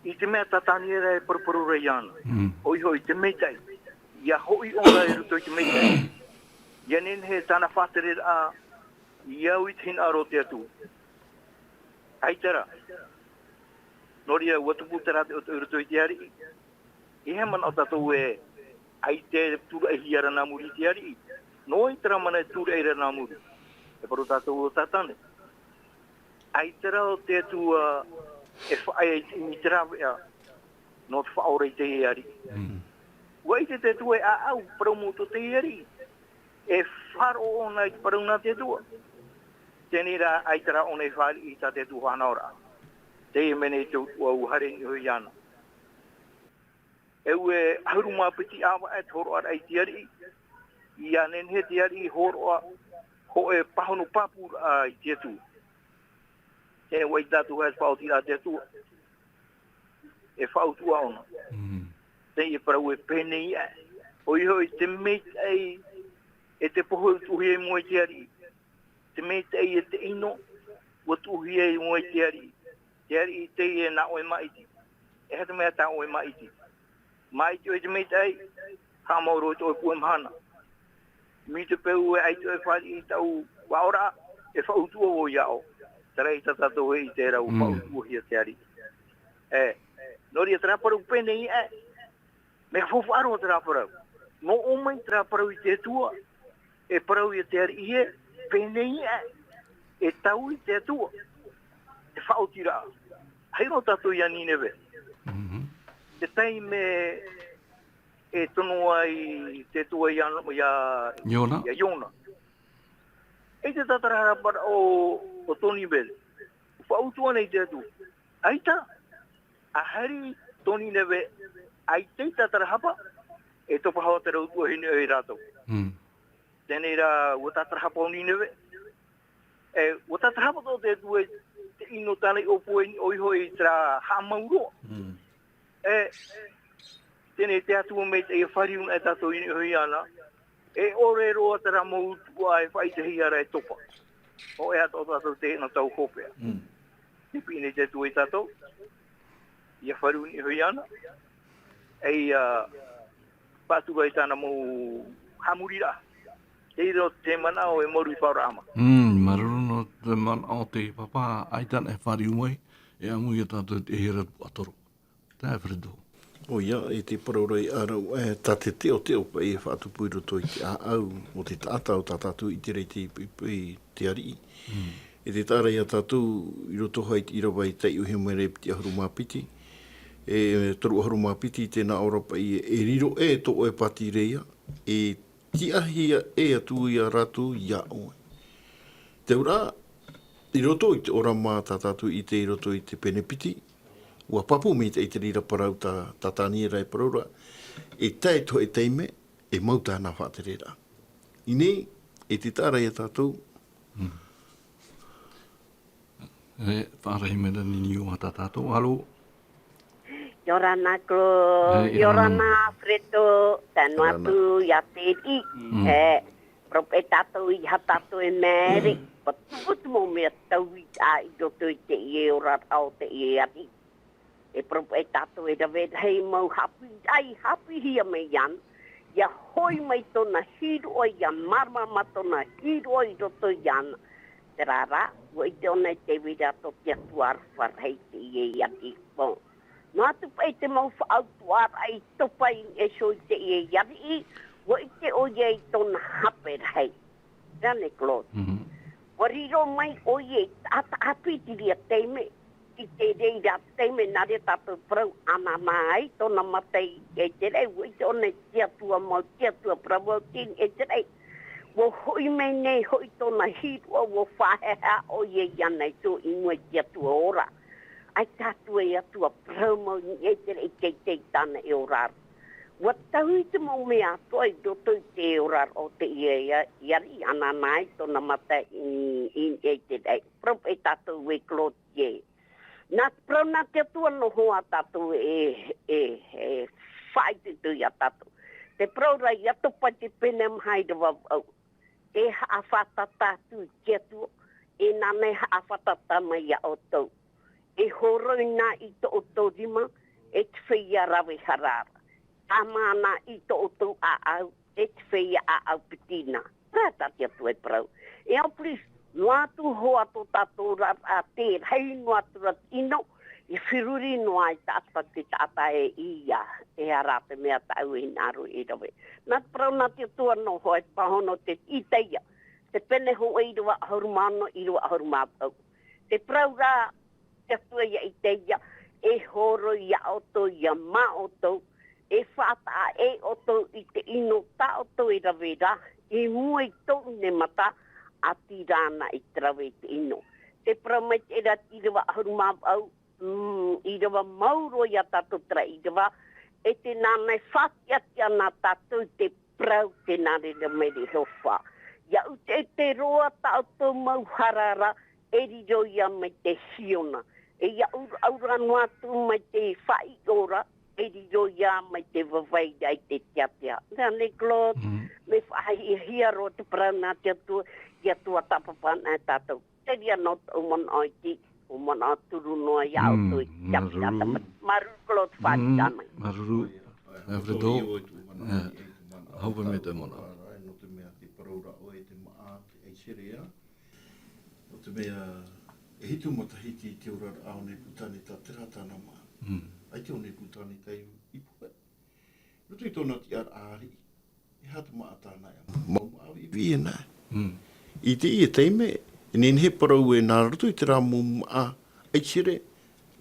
i te mea tā Taniera e paraparau ra iāna. Mm. ʻOia hoʻi, te maitaʻi. ʻIa hoʻi ʻōna i roto i te maitaʻi. ʻIa nehenehe tāna faʻatereraʻa, ʻia au i te hinaʻaro o te Atua. ʻAita rā. Nō reira, ʻua tupu terā te, i roto i te ariʻi. E aha te manaʻo tātou ē, ʻaita e tūraʻihia ra nā muri i te ariʻi. Nō ʻaita terā mana e tūraʻi ra nā muri. E parau tātou ʻo Satane. ʻAita rā ʻo te Atua e faʻaea i te, i te rāveʻa nō te faʻaora i te ariʻi. Mm. ʻUa ʻite te Atua e ʻāʻau, parau mau tō te ariʻi. E faʻaroʻo ʻōna i te parau nā te Atua. Teie rā, ʻaita rā ʻōna e fāriʻi i tā te Atua faʻanahoraʻa. Teie mea nei te Atua ʻua haere i niʻa iāna. E ʻua ʻahuru mā piti ʻāvaʻe te hōroʻaraʻa i te ariʻi. ʻIa nehenehe te ariʻi e hōroʻa, hōʻē pāhono pāpūraʻa i te Atua. Teie ʻua ʻite tātou e faʻaotiraʻa te Atua. E faʻautuʻa ʻōna. Mm. Teie e parau e pēneiaʻe. ʻOia hoʻi te maitaʻi e te pohe ʻua tuʻuhia i mua i te ariʻi. Te maitaʻi e te ʻino ʻua tuʻuhia i mua i te ariʻi. Te ariʻi teie nā ʻoe maʻiti. E aha te mea tā ʻoe maʻiti? Maʻiti ʻoe i te maitaʻi, haʻamau roa i tō ʻoe puʻe mahana. Mai te peu e ʻaita ʻoe e fāriʻi i tāʻu faʻaoraraʻa, e faʻautuʻa vau iā ʻoe. Terā ia tātou e ʻite ra ʻua Mm. faʻautuʻahia te ariʻi. E, nō reira terā parau pēneiaʻe, mea faufaʻa roa terā parau. Noʻo mai terā parau i te Atua, e parau ia te ariʻi ē, pēneiaʻe, e taui te Atua, e faʻaotiraʻa. Haere roa tātou iā Nineve. Mhm. Te taime e tono ai te Atua iā, iā, Iona. iā Iona. E te tātarahapa o, o tō Nineve. Faʻautuʻa nei te Atua. ʻAita, ʻa haere tō Nineve, ʻaita i tātarahapa, e topa hoʻi te rau tuahine o rātou. Mm. Teie rā, ʻua tātarahapa ʻo Nineve. E, ʻua tātarahapa tō te Atua i te ʻino tāna i ʻōpua i niʻa iho i terā haʻamau roa. Mm. E, teie te Atua maitaʻi e fāriu na e tātou i niʻa iāna. E ʻore roa terā mau utuʻa e faʻaʻitehia ra e topa. ʻO e atoʻa tātou te hina tau hōpea. Mm. Te piʻi nei te Atua iā tātou. ʻIa fāriu i niʻa iāna. E ʻia faʻatura i tāna mau haʻamoriraʻa. Tei roto te manaʻo e Mauri Fauraʻama. Mm, māuruuru nō te manaʻo te papa, ʻaita e fāriu mai, e ʻamu ia tātou te hira puʻatoro. Tae Alfredo. ʻOia, e te parau ra i ʻārau, e, tā te teoteo paʻi e faʻatupu i roto i te ʻāʻau o te taʻata o tā tātou i te reira te, i, i te ariʻi. Mm. E te taʻa ra iā tātou i roto hoʻi i te ʻīrava i taiʻo hia mai ra i te piti ʻahuru mā piti. E, toru ʻahuru mā piti, tēnā ʻō ra paʻi e, e riro ē tō ʻoe pātireia, e tiʻahia ē atu ia rātou iā ʻoe. Te auraʻa, i roto i te ʻōrama tā tātou i ʻite i roto i te pene piti, ʻua pāpū mai te, i te reira parau tā, tā Taniera e parau ra, e tae te hōʻē taime, e mau tāna faʻatereraʻa. I ʻō nei, e te taʻa ra iā tātou. Mm. E, faʻarahi mai ra Nini ʻo tā tātou, alo. ʻIa ora na Claude, E, ʻia ora na. ʻia ora na Alfredo, tano ʻia ora na. atu iā te riʻi. Mm. E, parau paʻi tātou i hā tātou e mea ʻere, Mm. ʻua tupu te mau mea tauihaʻa i roto i teie oraraʻa o teie ariʻi. E parau paʻi tātou e rave rahi mau haʻapiʻiraʻa i haʻapiʻihia mai iāna. ʻIa hoʻi mai tōna hīroʻa, ʻia māramarama tōna hīroʻa i roto iāna. Terā rā, ʻua ʻite ʻōna i te vai ra tō te Atua aroha rahi i teie ariʻi. Bon. Noa atu paʻi te mau faʻautuʻaraʻa i topa i niʻa iho i teie ariʻi, ʻua ʻite ʻoia i tōna hape rahi. Rā nei Claude. Mhm. ʻUa riro mai ʻoia i te taʻata ʻāpī i te reira taime, i te reira taime nā reira tātou parau ʻanaana ai tōna mata i ʻĪteraʻera, ʻua ʻite ʻōna i te Atua mau, te Atua parau mau i ʻĪteraʻera. ʻUa hoʻi mai nei hoʻi tōna hīroʻa, ʻua faʻahaʻehaʻa ʻoia iāna i tō, i mua i te Atua ora. ʻAita atu e Atua parau mau i ʻĪteraʻera i teitei tāna e ora ra. ʻUa taui te mau mea atoʻa i roto i te oraraʻa o teie, ia, ia ariʻi ʻanaana ai tōna mata i, i, i te, e, parau paʻi tātou e Claude. Nā te parau nā te Atua noa hoʻi tātou e, e, e faʻaitoito iā tātou. Te parau ra ʻia topa te pene maha ʻīrava vaʻu. E haʻafātata atu i te Atua, e nāna e haʻafātata mai iā ʻoutou. E horoi na i tō ʻoutou rima, e te feiā rave hara ra. Tāmā na i tō ʻoutou ʻāʻau, e te feiā ʻāʻau piti na. Terā tā te Atua e parau. Et en plus, noa atu hoʻi tō tātou oraraʻa, te rahi noa atu ra te ʻino, e feruri noa ai tātou te taʻata e ʻī ia, e aha rā te mea tāʻu e hinaʻaro e rave. Nā te parau nā te Atua noa hoʻi, pāhono te Isaia, te pene hōʻē ʻīrava ʻahuru mā ono, ʻīrava ʻahuru mā vaʻu. Te parau ra te Atua iā Isaia, e horoi iā ʻoutou, ia mā ʻoutou, E faʻataʻa ʻoutou i te ʻino tā ʻoutou e rave ra, i mua i tōʻu nei mata, ʻati rāna i te rave i te ʻino. Te parau mai te ʻīrava ʻahuru mā vaʻu, mm, ʻīrava mau roa ia tātou terā ʻīrava, e te nāna e faʻatiʻatiʻa nā tātou i te parau tē nā reira mai te Iehova. ʻIa ʻute ʻē roa tā ʻoutou mau hara ra, e riro ia mai te hiona. E ʻia ʻauraʻa noa atu mai te faʻaiʻo ra, e riro ia mai te vavai ra i te tiatia. Nā nei Claude, Mm. mea faʻahiahia roa te parau nā te Atua, ʻia tuatāpapa ana e tātou. Terā noa tōʻu manaʻo iti, ʻo manaʻo turu noa ia Mm, ʻoutou i te tiatia māuruuru. Tāpati. Māuruuru Claude Mm, Fadi. Māuruuru. Alfredo. Eh, hau mai te manaʻo. Nō te mea te parau ra ʻoe te maʻa, te ʻAiseraʻela. Nō te mea, e hitu matahiti te oraraʻa o Nepukaneta, terā tāna maʻa. Mm. ʻAita ʻo Nepukaneta i, i puhe. Roto i tōna tiʻaraʻa ariʻi, e aha te maʻa tāna e mau maʻa viʻiviʻi ʻē nā. Mm. I teie taime, e nehenehe e parau ē nā roto i terā mau maʻa ʻAiseraʻela,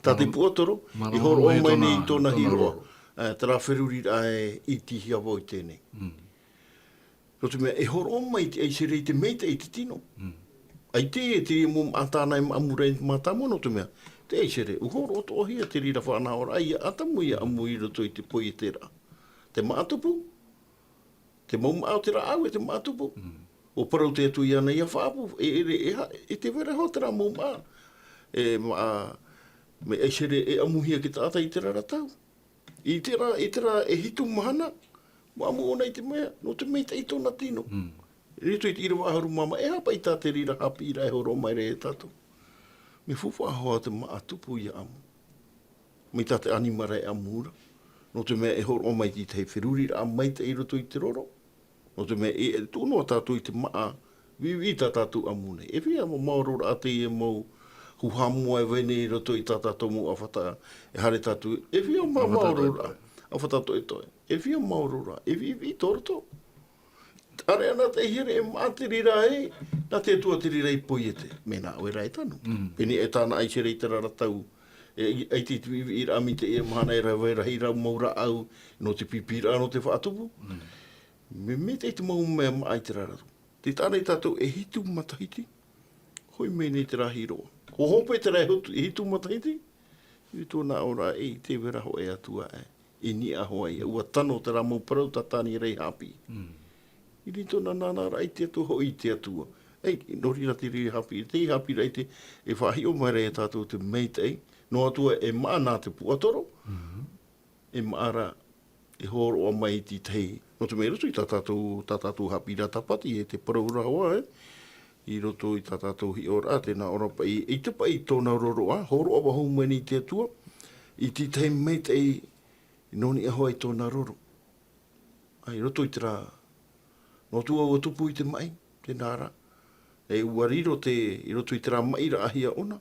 tā te Mā-, puaʻatoro, mā i roto hōroʻa mai tōna, nei i tōna tōna hiroʻa. Roro. Eh, terā feruriraʻa e ʻitehia vau i teie nei. Mm. Nō te mea, e hōroʻa mai te ʻAiseraʻela i te maitaʻi i te tino. Mm. ʻAita e te mau maʻa tāna e māʻamu ra i te mātāmua, nō te mea, te ʻAiseraʻela, ʻua hōroʻa atoʻahia te reira fānaʻoraʻa ia ʻAtamu, ia ʻAmu i roto i te poieteraʻa. Te maʻa tupu, te mau maʻa o te rāʻau, e te maʻa tupu. Mm. ʻUa parau te Atua iāna ʻia faʻaʻapu, e, e, e, e ha-, e tē vai ra hoʻi terā mau maʻa, e maʻa, mai ʻAiseraʻela e ʻamuhia e te taʻata i terā ra tau. I terā, i terā e hitu mahana, ʻua ʻamu ʻōna i te mea, nō te maitaʻi i tōna tino. Mm. I roto i te ʻīrava ʻahuru mā maha, e aha paʻi tā te reira haʻapiʻiraʻa e hōroʻa mai ra ia tātou. Mea faufaʻa hoʻi te maʻa tupu ʻia ʻamu. Mai tā te ʻanimara e ʻamu ra. Nō te mea e hōroʻa mai te tahi feruriraʻa maitaʻi i roto i te roro. Nō te mea e, e tuʻu noa tātou i te maʻa viʻiviʻi tā tātou ʻamu nei. E feiā mau maororaʻa teie mau hūhā moa e vai nei i roto i tā tātou mau ʻāfata, e haere tātou, e feiā mau maororaʻa. ʻĀfata toʻetoʻe. ʻĀfata toʻetoʻe. E feiā maororaʻa. E viʻiviʻi tō roto. ʻAreʻa nā te here e maʻa te reira ē, nā te Atua te reira i poiete. Mea nā ʻoe rā e tano. Mm. Pēnei e tāna ʻAiseraʻela i terā ra tau. E, ʻaita te viʻiviʻiraʻa mai teie mahana e rave rahi rā mau rāʻau, nō te pīpīraʻa, nō te faʻatupu. Mm. Mea, mea te, te mau mea maʻa i terā ra. Tē taʻa nei tātou e hitu matahiti, hoʻi mai nei terā hiroʻa. ʻUa hope terā e hotu, e hitu matahiti, i tōna ora e i te vera hoʻi Atua e, i niʻa hoʻi, ʻua tano terā mau parau tā Taniera i haʻapiʻi. Mm. I roto i tōna nānāraʻa i te Atua hoʻi i te Atua. Ei, nō reira te reira haʻapiʻi, te haʻapiʻiraʻa i te, e faʻahiʻo mai ra ia tātou te maitaʻi, nō Atua e maʻa nā te puaʻatoro. Mm. E maʻa ra, e hōroʻa mai i te tahi. Nō te mea i roto i tā tātou, tā tātou haʻapiʻiraʻa tāpati, e te parau ra hoʻi, e, i roto i tā tātou hiʻoraʻa, tē nā ʻō ra paʻi, ʻaita paʻi tōna roroʻa, hōroʻa faʻahou mai nei te Atua, i te tahi maitaʻi nō niʻa hoʻi tōna roro. ʻA, i roto i terā, nō Atua ʻua tupu i te maʻi, tēnā rā. E ʻua riro te, i roto i terā maʻi raʻahia ʻōna,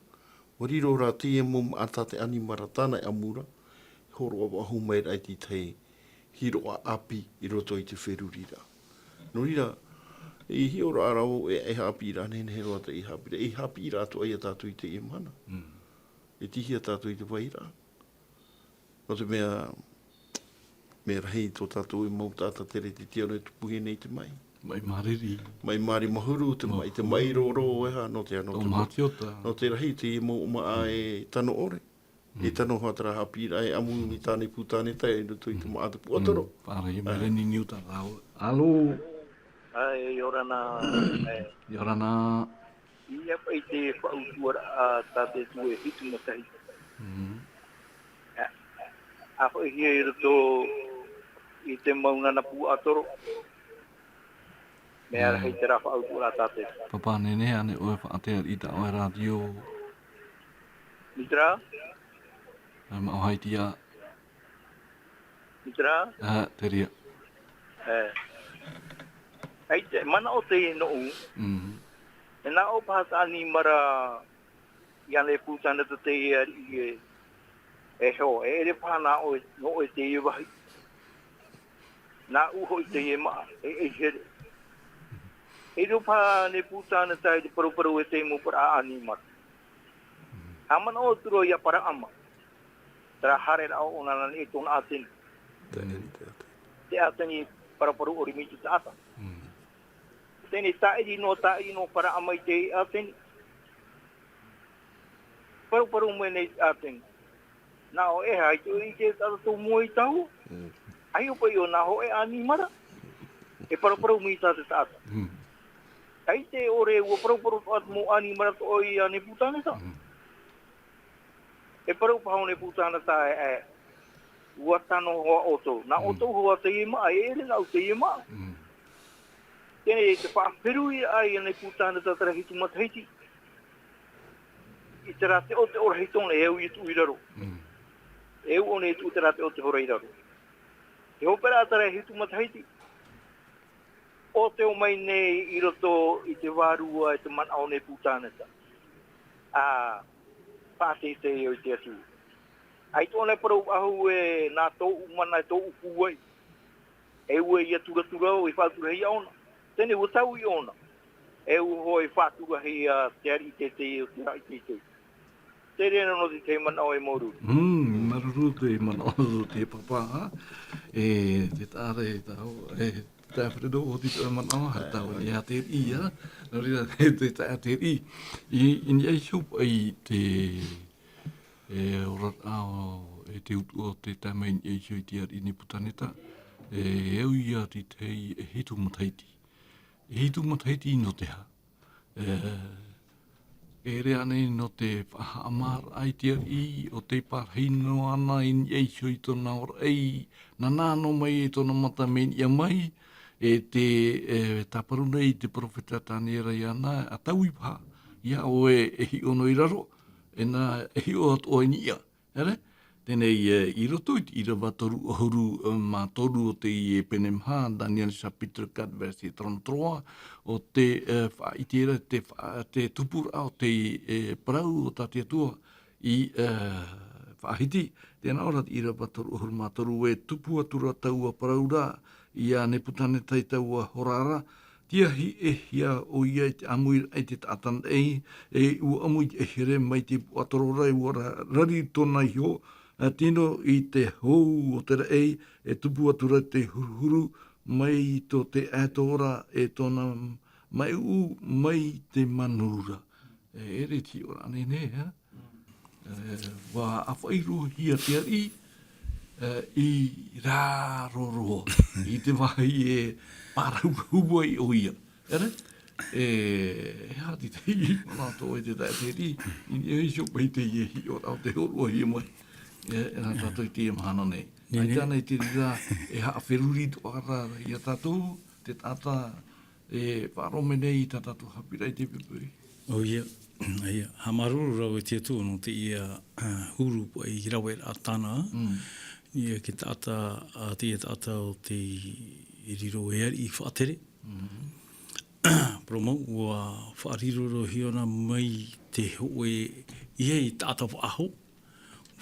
ʻua riro rā teie mau maʻa tā te ʻanimara tāna e ʻamu ra, e hōroʻa faʻahou mai ra i te tahi hiroʻa ʻāpī i roto i te feruriraʻa. Nō reira, i hiʻoraʻa ra vau e, e haʻapiʻiraʻa nehenehe roa te haʻapiʻiraʻa, e haʻapiʻiraʻa atoʻa ia tātou i teie mahana. Mm. E tīhia tātou i te vairaʻa. Nō te mea, mea rahi tō tātou e mau taʻata tere te tiʻa nō e tupuhia nei te maʻi. Maʻi māriri. Maʻi māri mahuru, te maʻi, te maʻi roro, e aha, nō te, nō te, nō te rahi, te mau maʻa e tano ʻore. Mm. E tano hoʻi terā haʻapiʻiraʻa e ʻamu i tāna pū tāne tae, i roto i te maʻa te puaʻatoro. Mm. Faʻarahi mai ra i niu tā rāua. Alo. ʻAe, ʻia ora na, e. ʻIa ora na. ʻIa paʻi te faʻautuaraʻa tā te Atua e hitu matahiti. Mm. ʻA, ʻa hoʻihia i roto i te mau nana puaʻatoro. Mea rahi terā faʻautuaraʻa tā te. Papa Nene, ʻa neʻu ʻoe faʻatere i tā ʻoe rātio. Mea terā? ʻAe, maʻo hai tia. Mea terā? ʻAe, te reira. E. ʻAita, manaʻo teie nōʻu. Mm. E nā ʻō paha tā ʻanimara ia Nepukaneta teie ariʻi e, e hoa, e ʻere paha nā ʻoe, nō ʻoe teie vāhi. Nāʻu hoʻi teie maʻa, e, e here. E riro paha Nepukaneta i te paruparu e te mau parau ʻanimara. Haʻamanaʻo atu ra ia Aparaama. Terā haereraʻa ʻōna nā niʻa i tōna ʻātene. Te ʻāteni paraparau ʻori mai te taʻata. Teie tāʻiri noa, tāʻiri noa, parau mai te ʻāteni. Paraparau mai nei te ʻāteni. Nā ʻoe, e aha i te, i te taʻata tō mua i taua. ʻAita paʻi ʻo nā hōʻē ʻanimara. E paraparau mai tā te taʻata. ʻAita e ʻore, ʻua paraparau atoʻa te mau ʻanimara atoʻa ia Nepukaneta. E parau paha ʻo Nepukaneta ē, ē, ʻua tano hoʻi ʻoutou. Nā ʻoutou hoʻi teie māʻa, e ʻere nāʻu teie māʻa. Teie te faʻaferuri ai a Nepukaneta terā hitu matahiti. I terā teʻoteʻo rahi tōna, e au i tuʻu i raro. E au ʻōna i tuʻu terā teʻoteʻo rahi i raro. Te hopeʻa terā hitu matahiti. ʻO tē ō mai nei i roto i te vārua e te manaʻo o Nepukaneta. ʻA faʻateitei au i te Atua. ʻAita ʻōna e parau faʻahou ē, nā tōʻu mana, e tōʻu pūai. E ʻua ia turatura au, e faʻaturahia ʻōna. Teie ʻua taui ʻōna. E ʻua hoʻi faʻaturahia te ariʻi teitei, ʻo te raʻi teitei. Terā noa te tahi manaʻo e māuruuru. Mm, māuruuru te manaʻo, te pāpā, ha? E, te taʻata, e, tā, e, tā Alfredo, ʻo te tahi manaʻo, ha, tā, e, a te riʻi, ha? Nō reira, e, te, tā, te riʻi. I, i niʻa iho i te, e, oraraʻa, e te utuʻa o te taime i niʻa iho i te ariʻi Nepukaneta. E, e au ia te tahi e hitu matahiti. E hitu matahiti nō te aha? E, e ʻere ānei nō te faʻahaʻamāraʻa i te ariʻi, ʻo tei pārahi noa āna i niʻa iho i tōna oraʻai, nānā noa mai e tōna mata mea niʻa mai, e te, e, tāparu nei te peropheta Taniera iāna, ʻa taui paha, ia ʻoe e hiʻo noa i raro, e nā, e hiʻo atoʻa i niʻa. ʻEre? Teie, e, i roto i te ʻīrava toru ʻahuru, e, mā toru o te, e, pene maha, Daniel chapitre quatre, verset trente-trois, ʻo tē, e, faʻaʻite ra te fa-, te tupuraʻa o te, e, parau o tā te Atua i, e, faʻahiti. Tē nā ʻō ra te ʻīrava toru ʻahuru mā toru, e tupu atu ra taua parau ra ia Nepukaneta i taua hora ra, Tiahi e hia ʻoia i te ʻāmuiraʻa i te taʻata raʻi, e ʻua ʻāmui i te here mai te puaʻatoro ra, e ʻua ra-, rari tōna iho, ā, tino i te hou o te raʻi, e tupu atu ra te huruhuru mai tō te ato ra, e tōna maiʻuʻu mai te manu ra. E, e ʻere i te hiʻoraʻa nei, nē, ā? E, ʻua ʻāfaʻi roa hia te ariʻi, e, i raro roa, i te vāhi e pārahurahu ai ʻoia. ʻEre? E, e aha te tahi manaʻo atoʻa i te taʻata e riʻi, i niʻa iho paʻi i teie hiʻoraʻa o te hōroʻahia mai. E, e nā tātou i teie mahana nei. Nē, nē. ʻAita ānei te reira e haʻaferuri atoʻa ra ia tātou, te taʻata, e faʻaroʻo mai nei i tā tātou haʻapiʻiraʻa i te pō. ʻOia, ʻoia. Haʻamāuruuru rā au e te Atua nō teie, ā, huru paʻi raveraʻa tāna. Mm. Ia te taʻata, ā, teie taʻata ʻo tē riro e ariʻi faʻatere. Mm. Parau mau, ʻua faʻariro roa hia ʻōna mai te hōʻē, ʻeiaha taʻata faʻahou.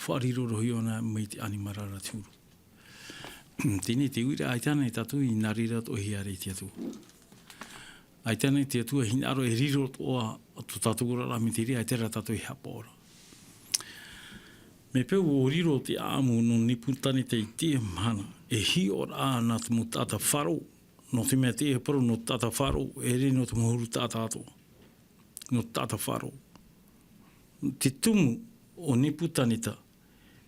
Faʻariro roa hia ʻōna mai te ʻanimara ra te huru. Teie te uiraʻa, ʻaita ānei tātou i nā reira atoʻa hia ra i te Atua. ʻAita ānei te Atua e hinaʻaro e riro atoʻa tō tātou oraraʻa mai te reira, ʻaita rā tātou e haʻapaʻo ra. Mea peʻe ʻua riro te ʻāʻamu nō Nepukaneta i teie mahana, e hiʻo ra nā te mau taʻata Fāro, nō te mea teie parau nō te taʻata Fāro, e ʻere nō te mau huru taʻata atoʻa. Nō te taʻata Fāro. Te tumu o Nepukaneta,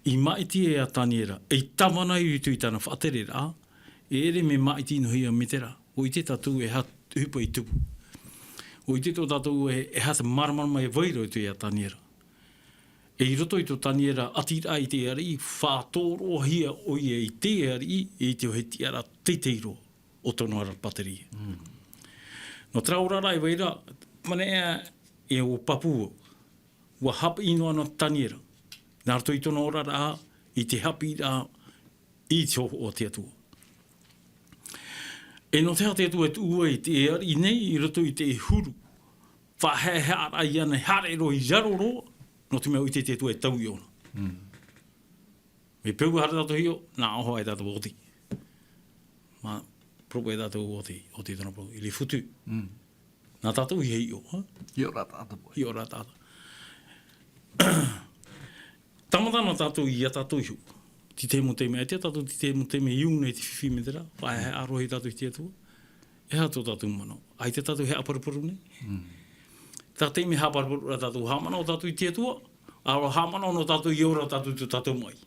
i māʻiti e ia Taniera, ei tāvana i roto i tāna faʻatereraʻa, e ʻere mea māʻiti noa hia mai terā. ʻUa ʻite tātou e aha te ʻohipa i tupu. ʻUa ʻite tō tātou e, e aha te māramarama e vai ra i roto ia Taniera. E i roto i tō Taniera ʻatiraʻa i te ariʻi, faʻatoroʻahia ʻoia i te ariʻi, i te vāhi tiʻaraʻa teitei roa o tōna oraraʻa pātireia. Mm. Nō terā oraraʻa e vai ra, manaʻo e ʻua pāpū, ʻua haʻapiʻi noa na Taniera, nā roto i tōna oraraʻa, i te haʻapiʻiraʻa, i te hōhoʻa o te Atua. E nō te aha te Atua e tuʻu ai te ariʻi nei i roto i te huru, faʻahaʻehaʻaraʻa iāna e haere roa i raro roa, nō te mea ʻua ʻite te Atua e taui ʻōna. Mm. Mea peʻe ʻua haere tātou e hiʻo, nā ʻō hoʻi tātou ʻoti. Mā, parau paʻi tātou ʻoti, ʻoti tōna parau, il est foutu. Mm. Nā tātou ia hiʻo, ha? Hiʻo rā taʻata paʻi. Hiʻo rā taʻata. Tāmata nā tātou ia tātou iho. Tē tae mau taime, ʻaita tātou tē tae mau taime e iu nei te fifi mai terā, faʻaea aroha tātou i te Atua. E aha tō tātou manaʻo? ʻAita tātou e haʻaparuparu nei. Tā taime e haʻaparuparu ra tātou, haʻamanaʻo tātou i te Atua, ʻa haʻamanaʻo nō tātou i ora tātou i tō tātou maʻi.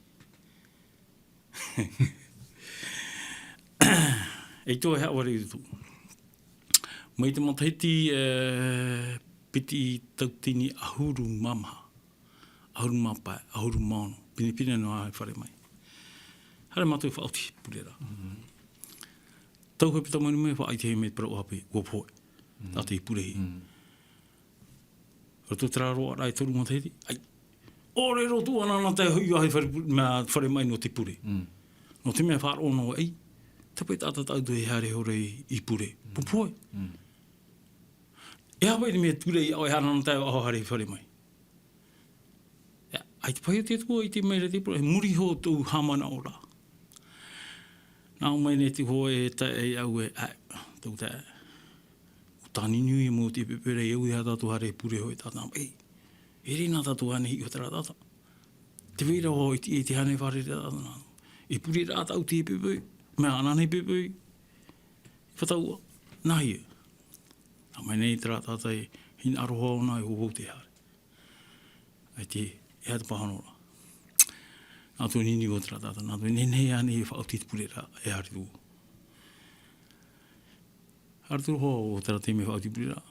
E tō e haʻavare i tō. Mai te matahiti, e, piti tauatini ʻahuru mā maha, ʻahuru mā pae, ʻahuru mā ono, pinepine noa e fare mai. Haere mātou e faʻaoti pure ra. Tau hepetoma mai, faʻaʻite mai te parau ʻāpī, ʻua pohe. Tātou i pure. Roto terā roaraʻa e toru matahiti, ʻai. ʻOre roto ana ana tae hoʻi ʻoe i fare pu-, mea fare mai nō te pure. Nō te mea faʻaroʻo noa ai, tāpae taʻata tātou e haere hora i, i pure. ʻUa pohe. E aha paʻi te mea ture ia ʻoe e haere ana tae ʻoe haere i fare mai? ʻAita paʻi te Atua i ʻite mai ra te pure, muri iho tōʻu haʻamanaʻo ra. Nā ʻō mai nei te hoa e tae ai au e, ʻae, tau tae. ʻUa tāniniu ia mau te pepe ra, e au ia tātou haere i pure hoʻi tātou. E, e rē nā tātou ānei hiʻo terā taʻata. Tē vai ra ʻoe i te, i te hānere fārerei ra tātou nā. E pure ra tātou te pepe, mea ana nei pepe. Fātau, nāhea. Nā ʻō mai nei terā taʻata e hinaʻaro ʻōna e hohou te haere. ʻAita, e aha te pāhono ra? Nā tō niniu o terā taʻata, nā tō nehenehe ānei e faʻaoti te pure ra, e haere atu. Haere atu hoʻi terā taime e faʻaoti pure ra.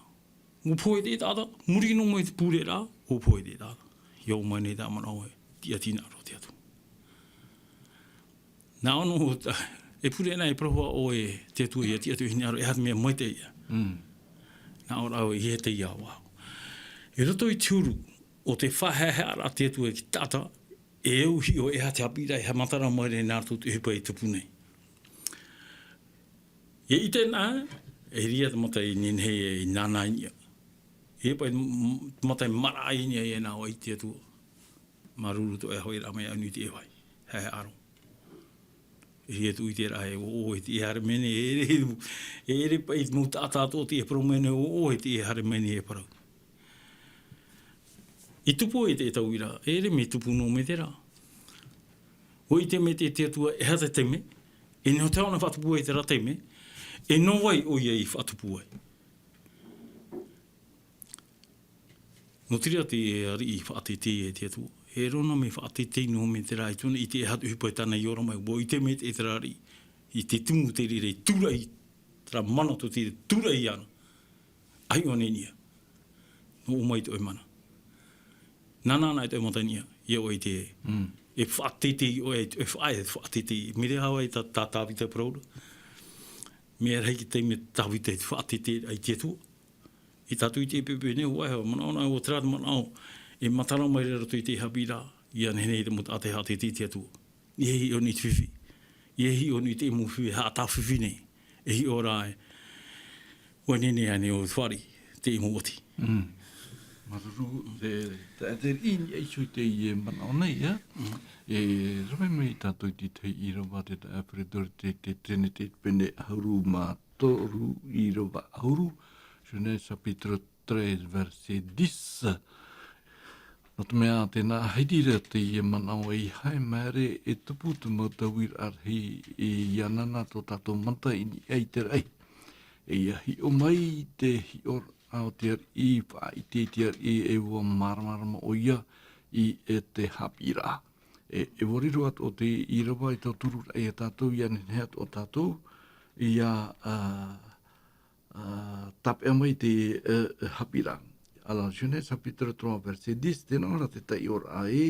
ʻUa pohe te taʻata, muri noa mai te pure ra, ʻua pohe te taʻata. ʻIa ʻō mai nei tā manaʻo e, tiʻa tīnā roa te Atua. Nā ʻō noa, e pure ana e parau hoʻi ʻoe te Atua ia tiʻa atu i hinaʻaro, e aha te mea maitaʻi ia. Nā ʻō ra ʻoe, ʻeiaha te ia vau. I roto i te huru o te faʻaeaearaʻa a te Atua i te taʻata, e au hiʻo e aha te haʻapiʻiraʻa e haʻamatara mai ra nā roto i te ʻohipa i tupu nei. ʻIa ʻite na, e riro te mata i nehenehe e nānā i niʻa. E paʻi, m-, mata i maraʻa i niʻa ia nā ʻoe i te Atua. Māuruuru tō ʻoe hoʻiraʻa mai ʻānui i te vai. Haʻaaro. E hia tū i te raʻa e ʻoʻohe te haere mai nei, e ʻere, e ʻere paʻi mau taʻata atoʻa te parau mai nei ʻoʻohe te haere mai nei e parau. I tupu ai te tauira, e ʻere mea tupu noa mai terā. ʻUa ʻite mai te, te Atua e aha te taime, e noho te hau na faʻatupu ai terā taime, e nō vai ʻoia i faʻatupu ai. Nō te reira te ariʻi faʻateitei e te Atua. E riro na mea faʻateitei noa mai terā i tōna ʻite e aha te ʻohipa i tāna i ora mai. ʻUa ʻite mai te, terā ariʻi, i te tumu te reira i tūraʻi, terā mana tō te tūraʻi ana. ʻAi ʻō nei niʻa. Nō ʻō mai tō ʻoe mana. Nānā na i tō ʻoe mata niʻa, ia ʻoe i te, e faʻateitei ʻoe, e faʻa-, e faʻateitei. Mea rahi ā tā, tā, Tāvita parau ra. Mea rahi te taime Tāvita i te faʻateitei ai te Atua. I tātou i te pepe nei, ʻua, e manaʻo na, ʻua terā te manaʻo, e matara mai ra roto i te haʻapiʻiraʻa, ʻia nehenehe te mau taʻata e haʻateitei i te Atua. ʻIa hiʻo nei te fifi. ʻIa hiʻo nei te mau fifi, haʻatāfifi nei. E hiʻo ra e. ʻUa nehenehe ānei ʻo fāriʻi, te mau oti. Māuruuru, te, te, te riʻi i niʻa iho i teie manaʻo nei, ā? E rave mai tātou i te tahi ʻīrava, te taʻa Alfredo, te, te Trinite, pene ʻahuru mā toru ʻīrava ʻahuru, Genèse chapitre treize, verset dix. Nō te mea, tē nā Haiti ra teie manaʻo, e haere mai ra e tupu te mau tauiraʻa rahi, e ʻia nānā tō tātou mata i niʻa i te raʻi. E ʻia hiʻo mai te hiʻoraʻa o te ariʻi, faʻaʻite i te ariʻi, e ʻua māramarama ʻoia i, e te haʻapiʻiraʻa. E, e ʻua riro atoʻa te ʻīrava i tauturu ra ia tātou, ʻia nehenehe atoʻa tātou, ʻia, ā, ā, tāpeʻa mai te, ā, haʻapiʻiraʻa. Alors, Genèse chapitre trois, verset dix, tē nā ʻō ra te taʻioraʻa ē,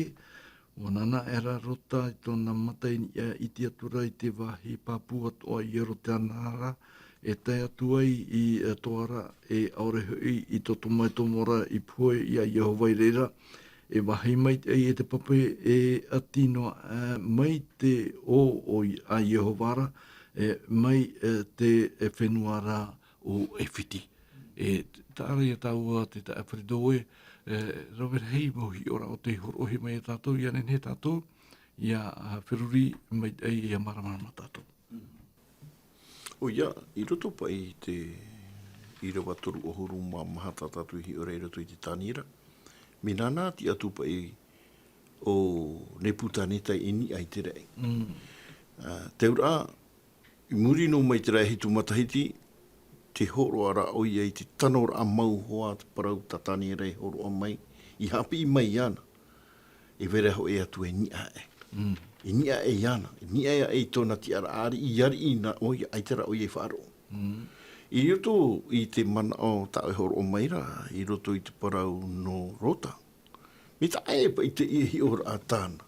ʻua nānā aʻera Rota i tōna mata i niʻa i te atura i te vāhi pāpū atoʻa i ʻorometia ra, e tae atu ai i, ā, Soara, e ʻaore hoʻi i Sotomo e Gomora i pohe ia Iehova i reira, e vāhi maitaʻi e te pape, e ʻati noa, ā, mai te ʻō o i-, a Iehova ra, e mai, ā, te, e fenua ra, ʻo ʻAifiti. E, terā ia tāua te taʻa Alfredo ē, e, rave rahi mau hiʻoraʻa ʻo tē hōroʻahia mai ia tātou, ʻia nehenehe tātou, ʻia, ā, feruri maitaʻi, ʻia māramarama tātou. ʻOia, i roto paʻi i te ʻīrava toru ʻahuru mā maha tā tātou i hiʻo ra i roto i te Taniera. Mea nānā atu paʻi o Neputaneta i niʻa i te raʻi. Ā, te auraʻa, i muri noa mai i te raʻi hitu matahiti, tē hōroʻa ra ʻoia i te tanoraʻa mau hoʻi a te parau tā Taniera e hōroʻa mai, i haʻapiʻi mai iāna, e vai ra hoʻi e Atua i niʻa aʻe. I niʻa aʻe iāna, i niʻa aʻe i tōna tiʻaraʻa ariʻi, i ariʻi na ʻoia, ʻaita ra ʻoia i faʻaroʻo. I roto i te manaʻo tā ʻoe e hōroʻa mai ra, i roto i te parau nō Rota. Mai te taʻa ʻē paʻi teie hiʻoraʻa tāna.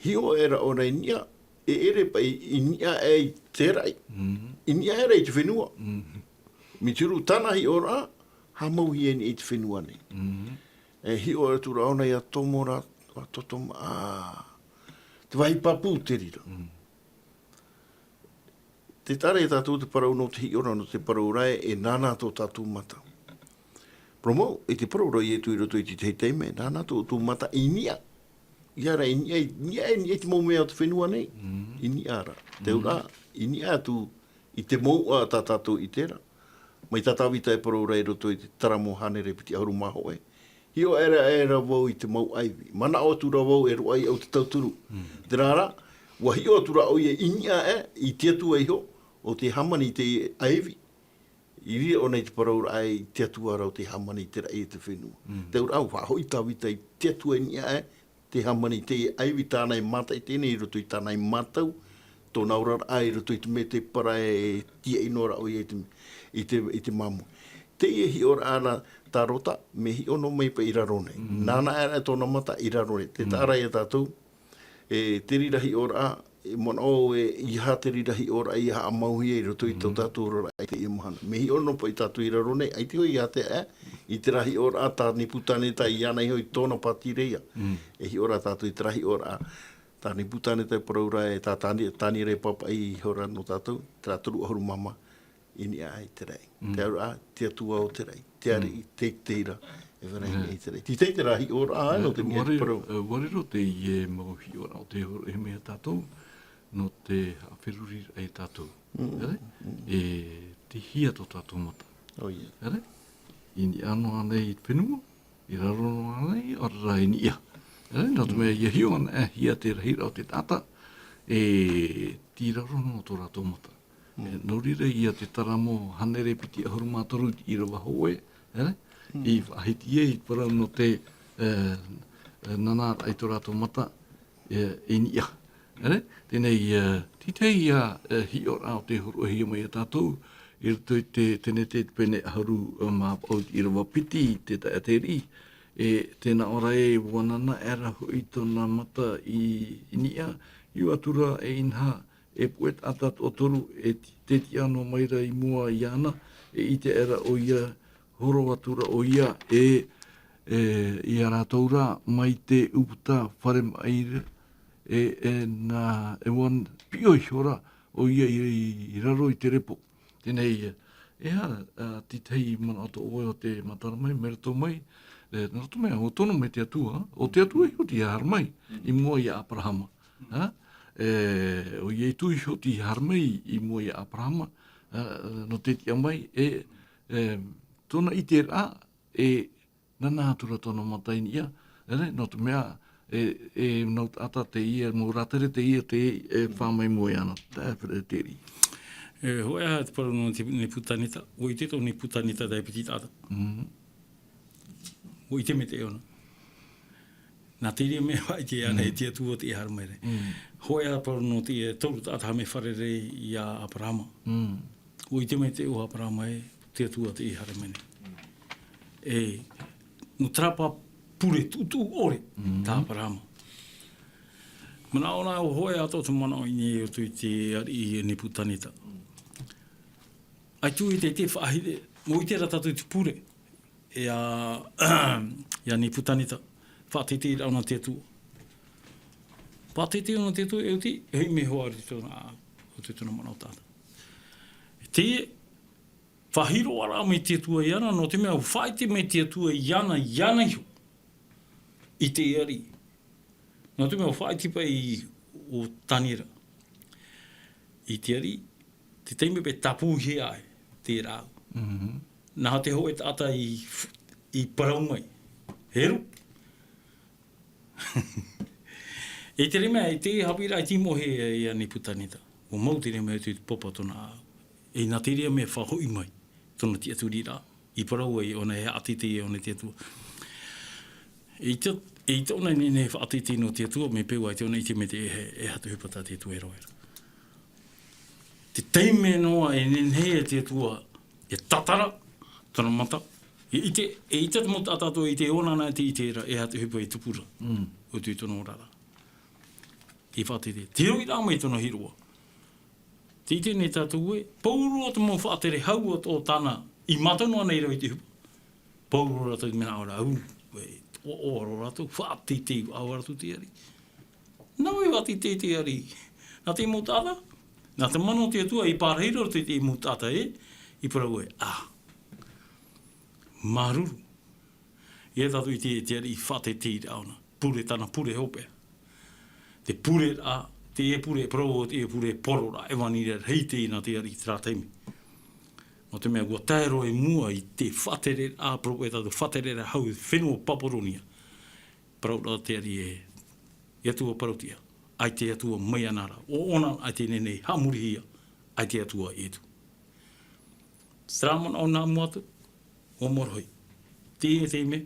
Hiʻo aʻera ʻōna i niʻa, e ʻere paʻi i niʻa aʻe i te raʻi. I niʻa aʻera i te fenua. Mai te huru tāna hiʻoraʻa, haʻamauhia i niʻa i te fenua nei. E hiʻo atu ra ʻōna iā Tomo ra, ʻo Totoma, ā, te vāhi pāpū te reira. Tē taʻa ra iā tātou te parau nō te hiʻoraʻa, nō te parau ra ē, e nānā tō tātou mata. Parau mau, i te parau ra a Ietu i roto i te tahi taime, nānā tō ʻoutou mata i niʻa. ʻIa ra, i niʻa, i niʻa, i niʻa i te mau mea o te fenua nei. I niʻa ra. Te auraʻa, i niʻa atu i te mouʻa tā tātou i terā. Mai tā Tāvita e parau ra i roto i te Taramo hānere piti ʻahuru mā hōʻē. Hiʻo aʻera, aʻera vau i te mau ʻaivi. Manaʻo atu ra vau e roaʻa iāʻu te tauturu. Terā rā, ʻua hiʻo atu ra ʻoia i niʻa aʻe, i te Atua iho, ʻo tē hāmani i te ʻaivi. I reira ʻōna i te parauraʻa i te Atua ra ʻo tē hāmani i te raʻi e te fenua. Te auraʻa, ʻua faʻahoʻi Tāvita i te Atua i niʻa aʻe, tē hāmani i te ʻaivi tāna e mātaʻitaʻi nei i roto i tāna e mātau, tōna oraraʻa i roto i te mētēpara e tīaʻi noa ra ʻoia i te, i te, i te māmoe. Teie hiʻoraʻa nā tā Rota, mea hiʻo noa mai paʻi i raro nei. Nānā aʻera tōna mata i raro nei. Tē taʻa ra iā tātou, e, te reira hiʻoraʻa, e, manaʻo e, ʻeiaha te reira hiʻoraʻa ʻia haʻamauhia i roto i tō tātou oraraʻa i teie mahana. Mea hiʻo noa paʻi tātou i raro nei, ʻaita hoʻi ʻia tae aʻe i terā hiʻoraʻa tā Neputaneta iāna iho i tōna pātireia. E hiʻo ra tātou i terā hiʻoraʻa tā Neputaneta e parau ra ē, tā Tani-, Taniera e pāpaʻi ihora nō tātou, terā toru ʻahuru mā maha, i niʻa aʻe i te raʻi. Te auraʻa, te Atua o te raʻi, te ariʻi, te, te ʻite ra, e vai ra i niʻa i te raʻi. Teie terā hiʻoraʻa, nō te mea te parau. E, ʻua riro teie mau hiʻoraʻa ʻo tē hōroʻahia mai iā tātou, nō te haʻaferuriraʻa iā tātou. ʻĒ? E, tei hea tō tātou mata. ʻĒ? I niʻa noa ānei i te fenua, i raro noa ānei, ʻaore rā i niʻa. ʻĒ? Nō te mea ʻia hiʻo anaʻe hia te rahiraʻa o te taʻata, e, tei raro noa tō rātou mata. E, nō reira ia te Taramo hānere piti ʻahuru mā toru i te ʻīrava hōʻē, ʻere? I faʻahiti ai i te parau nō te, e, e, nānāraʻa i tō rātou mata, e, i niʻa. ʻEre? Teie nei, e, teie ia, e, hiʻoraʻa ʻo tē hōroʻahia mai iā tātou, i roto i te Tenete i te pene ʻahuru mā vaʻu i te ʻīrava piti i te taeaʻe riʻi, e, tē nā ʻō ra ē, ʻua nānā aʻera hoʻi tōna mata i, i niʻa, hiʻo atu ra e inaha, e puʻe taʻata toʻotoru, e ti-, tē tiʻa noa mai ra i mua iāna, e ʻite aʻera ʻoia, horo atu ra ʻoia, e, e, ia rātou ra, mai te ʻūputa fare maʻi ra, e, e, nā, e ʻua piʻo ihora ʻoia i, i raro i te repo. Teie nei, e, e aha, a, te tahi manaʻo tō ʻoe ʻo tē matara mai, mea roto mai, e, nā roto mai, ʻua tono mai te Atua, ʻo te Atua iho tei haere mai, i mua ia Aperahama. Ha? E, ʻo Ietu iho tei haere mai i mua ia Aperahama, a, nō te tiʻa mai, e, e, tōna ʻiteraʻa, e, nānā atu ra tōna mata i niʻa, ʻere, nō te mea, e, e, nau taʻata teie, mau rātere teie, tē, e, fā mai mua iāna, taeaʻe Fere-, Teri. E, hōʻē ā te parau nō Nepu-, Neputaneta, ʻua ʻite tō Neputaneta te piti taʻata. ʻUa ʻite mai te ʻoia. Nā te reira mea faʻaʻite ana e te Atua tei haere mai ra. Hōʻē ā parau nō te toru taʻata mea fārerei ia Aperahama. ʻUa ʻite mai te ʻoia Aperahama e te Atua tei haere mai nei. E, nō terā pure tuʻutuʻu ʻore tā Aperahama. Manaʻo na ʻo hōʻē atoʻa te manaʻo i niʻa i roto i te ariʻi Neputaneta. ʻAita i te, te faʻahi-, ʻua ʻite ra tātou te pure. E a, ia Neputaneta, faʻateiteiraʻa ʻōna te Atua. Faʻateitei ʻōna te Atua, e oti, e hoʻi mai hoʻi te tōna, ʻo te tōna manaʻo taʻata. Te faʻahiroʻaraʻa mai te Atua iāna, nō te mea ʻua faʻaʻite mai te Atua iāna, iāna iho. I te ariʻi. Nō te mea ʻua faʻaʻite paʻi ʻo Taniera. I te ariʻi, te taime paʻi tāpūhia ai te rāʻau. Nā te hōʻē taʻata i, i parau mai. Heru. I te reira mea, i te haʻapiʻiraʻa i te moʻe i a Nepukaneta. ʻUa mau te reira mea te papa tōna ʻāʻau. E nā te reira mea faʻahoʻi mai, tōna tiʻaturiraʻa. I parau ai ʻōna e haʻateitei ʻōna i te Atua. E ʻite, e ʻite ʻōna e nehenehe e faʻateitei nō te Atua, mea peu ʻaita ʻōna e ʻite mai te e, e aha te ʻohipa tā te Atua e rave ra. Te taime noa e nehenehe e te Atua, e tatara, tōna mata, e ʻite, e ʻite te mau taʻata atoʻa i te ʻōna ana te ʻite ra, e aha te ʻohipa e tupu ra, Mm. o te tōna oraraʻa. I faʻateitei, te roiraʻa mai tōna hiroʻa. Te ʻite nei tātou ē, pauroa te mau faʻatere hau o, o tāna, i mātou noa nei rau i te ʻohipa. Pauroa rātou i te mea nā ʻō ra, au, e, ʻoaʻoa roa rātou, faʻateitei, ʻaore rātou te ariʻi. Nā vai faʻateitei te ariʻi. Nā te mau taʻata, nā te mana o te Atua, i pārahi roa te, te mau taʻata ē, i parau ē, ā, māuruuru. ʻIa tātou i te, te ariʻi faʻateitei ra ʻōna. Pure tāna pure hopeʻa. Te pure ra, te e pure, parau o te e pure poro ra, e vani ra, hei te ina te ariʻi terā taime. Nō te mea, ʻua tae roa i mua i te faʻatere ra, parau e tātou faʻatere ra hau fenua Paparonia. Parau ra te ariʻi e, e Atua parauʻtiʻa. ʻAi te Atua mai ana ra. ʻO ʻōna, ʻaita e nehenehe, haʻamorihia. ʻAi te Atua e tū. Terā manaʻo nā mua atu, ʻua morohi. Te, te mea,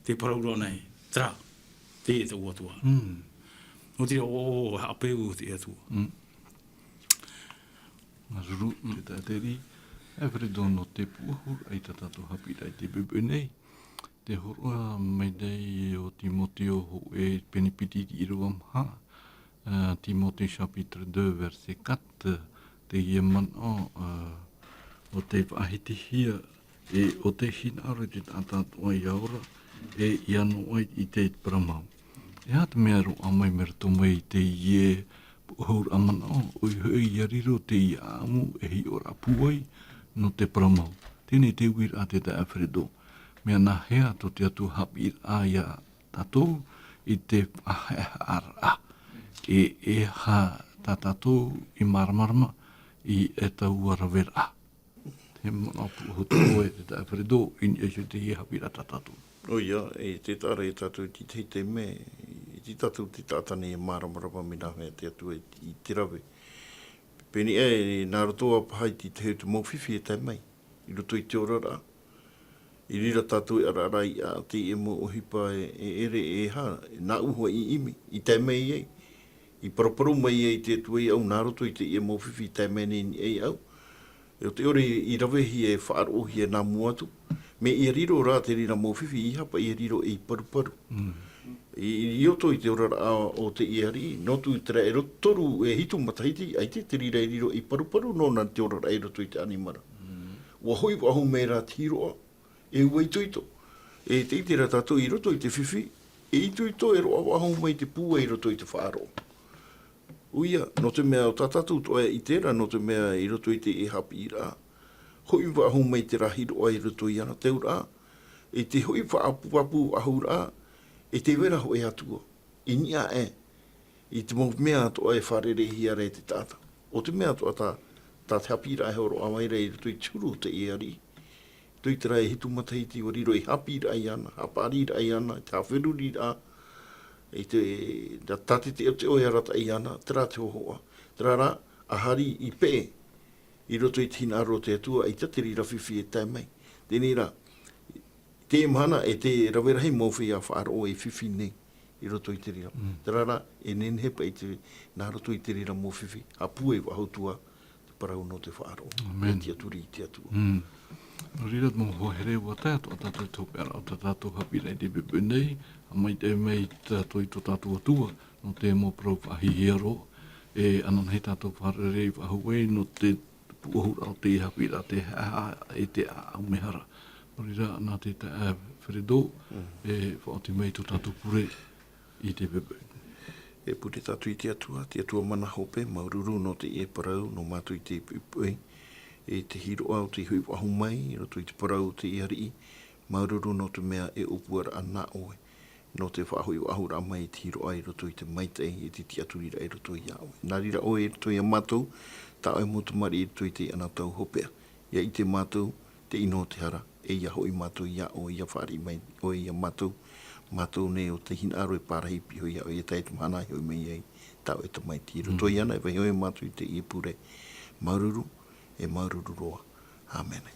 te parau roa nei, terā, te, te Atua. Mm. Nō te, ʻo, ʻo, haʻapeu o te Atua. Mm. Māuruuru, Mm. te taʻateri, Alfredo nō te pūʻohu, ʻaita tātou haʻapiʻiraʻa i te bebe nei. Te hōroʻa mai nei o Timoteo hōʻē pene piti i te ʻīrava maha, ā, Timothée chapitre deux, verset quatre, teie manaʻo, ā, ʻo tei faʻahitihia, e ʻo tei hinaʻaro i te taʻata atoʻa ʻia ora, e ʻia noaʻa i te parau mau. E aha te mea roaʻa mai mai roto mai i teie pūʻohuraʻa manaʻo, ʻoia hoʻi ʻia riro teie ʻāʻamu e hiʻoraʻa pūai nō te parau mau. Teie te uiraʻa te taeaʻe Alfredo. Mea nāhea tō te Atua haʻapiʻiraʻa ia tātou i te faʻahaʻehaʻaraʻa. E, e aha tā tātou i māramarama i ʻetaua raveraʻa. Te manaʻo pūʻohu tō ʻoe te taeaʻe Alfredo, i niʻa iho i teie haʻapiʻiraʻa tā tātou. ʻOia, e te taʻa ra ia tātou i te tahi taime, i te tātou te taʻata nei e māramarama mea nāhea te Atua i, i te rave. Pēneiaʻe, nā roto ā paha i te tahi o te mau fifi e tae mai, i roto i te oraraʻa. I reira tātou e ʻaraʻara ai, ā, teie mau ʻohipa e, e ʻere e aha, nāʻu hoʻi i ʻimi, i tae mai ai, i paruparu mai ai te Atua iāʻu nā roto i teie mau fifi i tae mai nei iāʻu. E ʻo te ʻore i ravehia e faʻaroʻohia nā mua atu, mea ʻia riro rā te reira mau fifi i hapa ʻia riro ei paruparu. Mm. I, i roto i te oraraʻa o teie ariʻi, nō te taime e roto toru e hitu matahiti, ʻaita te reira e riro ei paruparu nōna te oraraʻa i roto i te ʻanimara. Mm. ʻUa hoʻi faʻahou mai rā te hiroʻa, e ʻua itoito. E te ʻite ra tātou i roto i te fifi, e itoito e roaʻa faʻahou mai te pūai i roto i te faʻaroʻo. ʻOia, nō te mea ʻo tā tātou atoʻa e ʻite ra, nō te mea i roto i teie haʻapiʻiraʻa, hoʻi faʻahou mai terā hiroʻa i roto i ana tauraʻa, i te hoʻi faʻapuapu faʻahouraʻa, e tē vai ra hōʻē Atua, i niʻa aʻe, i te mau mea atoʻa e fārereihia ra e te taʻata. ʻO te mea atoʻa tā, tā te haʻapiʻiraʻa e hōroʻa mai ra i roto i te huru o teie ariʻi. Tei terā e hitu matahiti ʻua riro ei haʻapiʻiraʻa iāna, haʻapaʻariraʻa iāna, i te haʻaferuriraʻa, i te, tā te teʻoteʻo e arataʻi iāna, terā te hōhoʻa. Terā rā, ʻa hari i peʻe, i roto i te hinaʻaro o te Atua, ʻaita te reira fifi e tae mai. Teie rā, teie mahana, e tē rave rahi mau feiā faʻaroʻo ei fifi nei, i roto i te reira. Mm. Terā rā, e nehenehe paʻi te, nā roto i te reira mau fifi, ʻa pūai faʻahou atu ā, te parau nō te faʻaroʻo. ʻĀmene. E tiʻaturi i te Atua. Mm. Nō reira, te mau hoa here ʻua tae atoʻa tātou i te hopeʻaraʻa o tā tātou haʻapiʻiraʻa i te bebe nei, ʻa maitaʻi mai tātou i tō tātou Atua, nō te mau parau faʻahiahia roa, e ananahi tātou fārerei faʻahou ai, nō te pūʻohuraʻa o te haʻapiʻiraʻa, te haʻehaʻa e te ʻāʻau mehara. Nō reira, nā te taeaʻe Alfredo, Mm. e faʻaoti mai tō tātou pure i te bebe. E pure tātou i te Atua, te Atua mana hope, māuruuru nō teie parau, nō mātou i te poʻipoʻi, e te hiroʻa o te hoʻi faʻahou mai, i roto i te parau o teie ariʻi, māuruuru nō te mea e ʻōpuaraʻa nā ʻoe, nō te faʻahoʻi faʻahouraʻa mai i te hiroʻa i roto i te maitaʻi, i te tiʻaturiraʻa i roto iā ʻoe. Nā reira ʻoe i roto iā mātou, tā ʻoe mau tamariʻi i roto i teie anaʻe tau hopeʻa. ʻIa ʻite mātou, te ʻino o te hara, e ʻia hoʻi mātou iā ʻoe, ʻia fāriʻi mai ʻoe iā mātou, mātou nei o te hinaʻaro e pārahi piʻi iho iā ʻoe, e tae i te mahana e hoʻi mai ai tā ʻoe tamaiti. I roto iāna e vaiiho ai mātou i teie pure. Māuruuru, e māuruuru roa. ʻĀmene.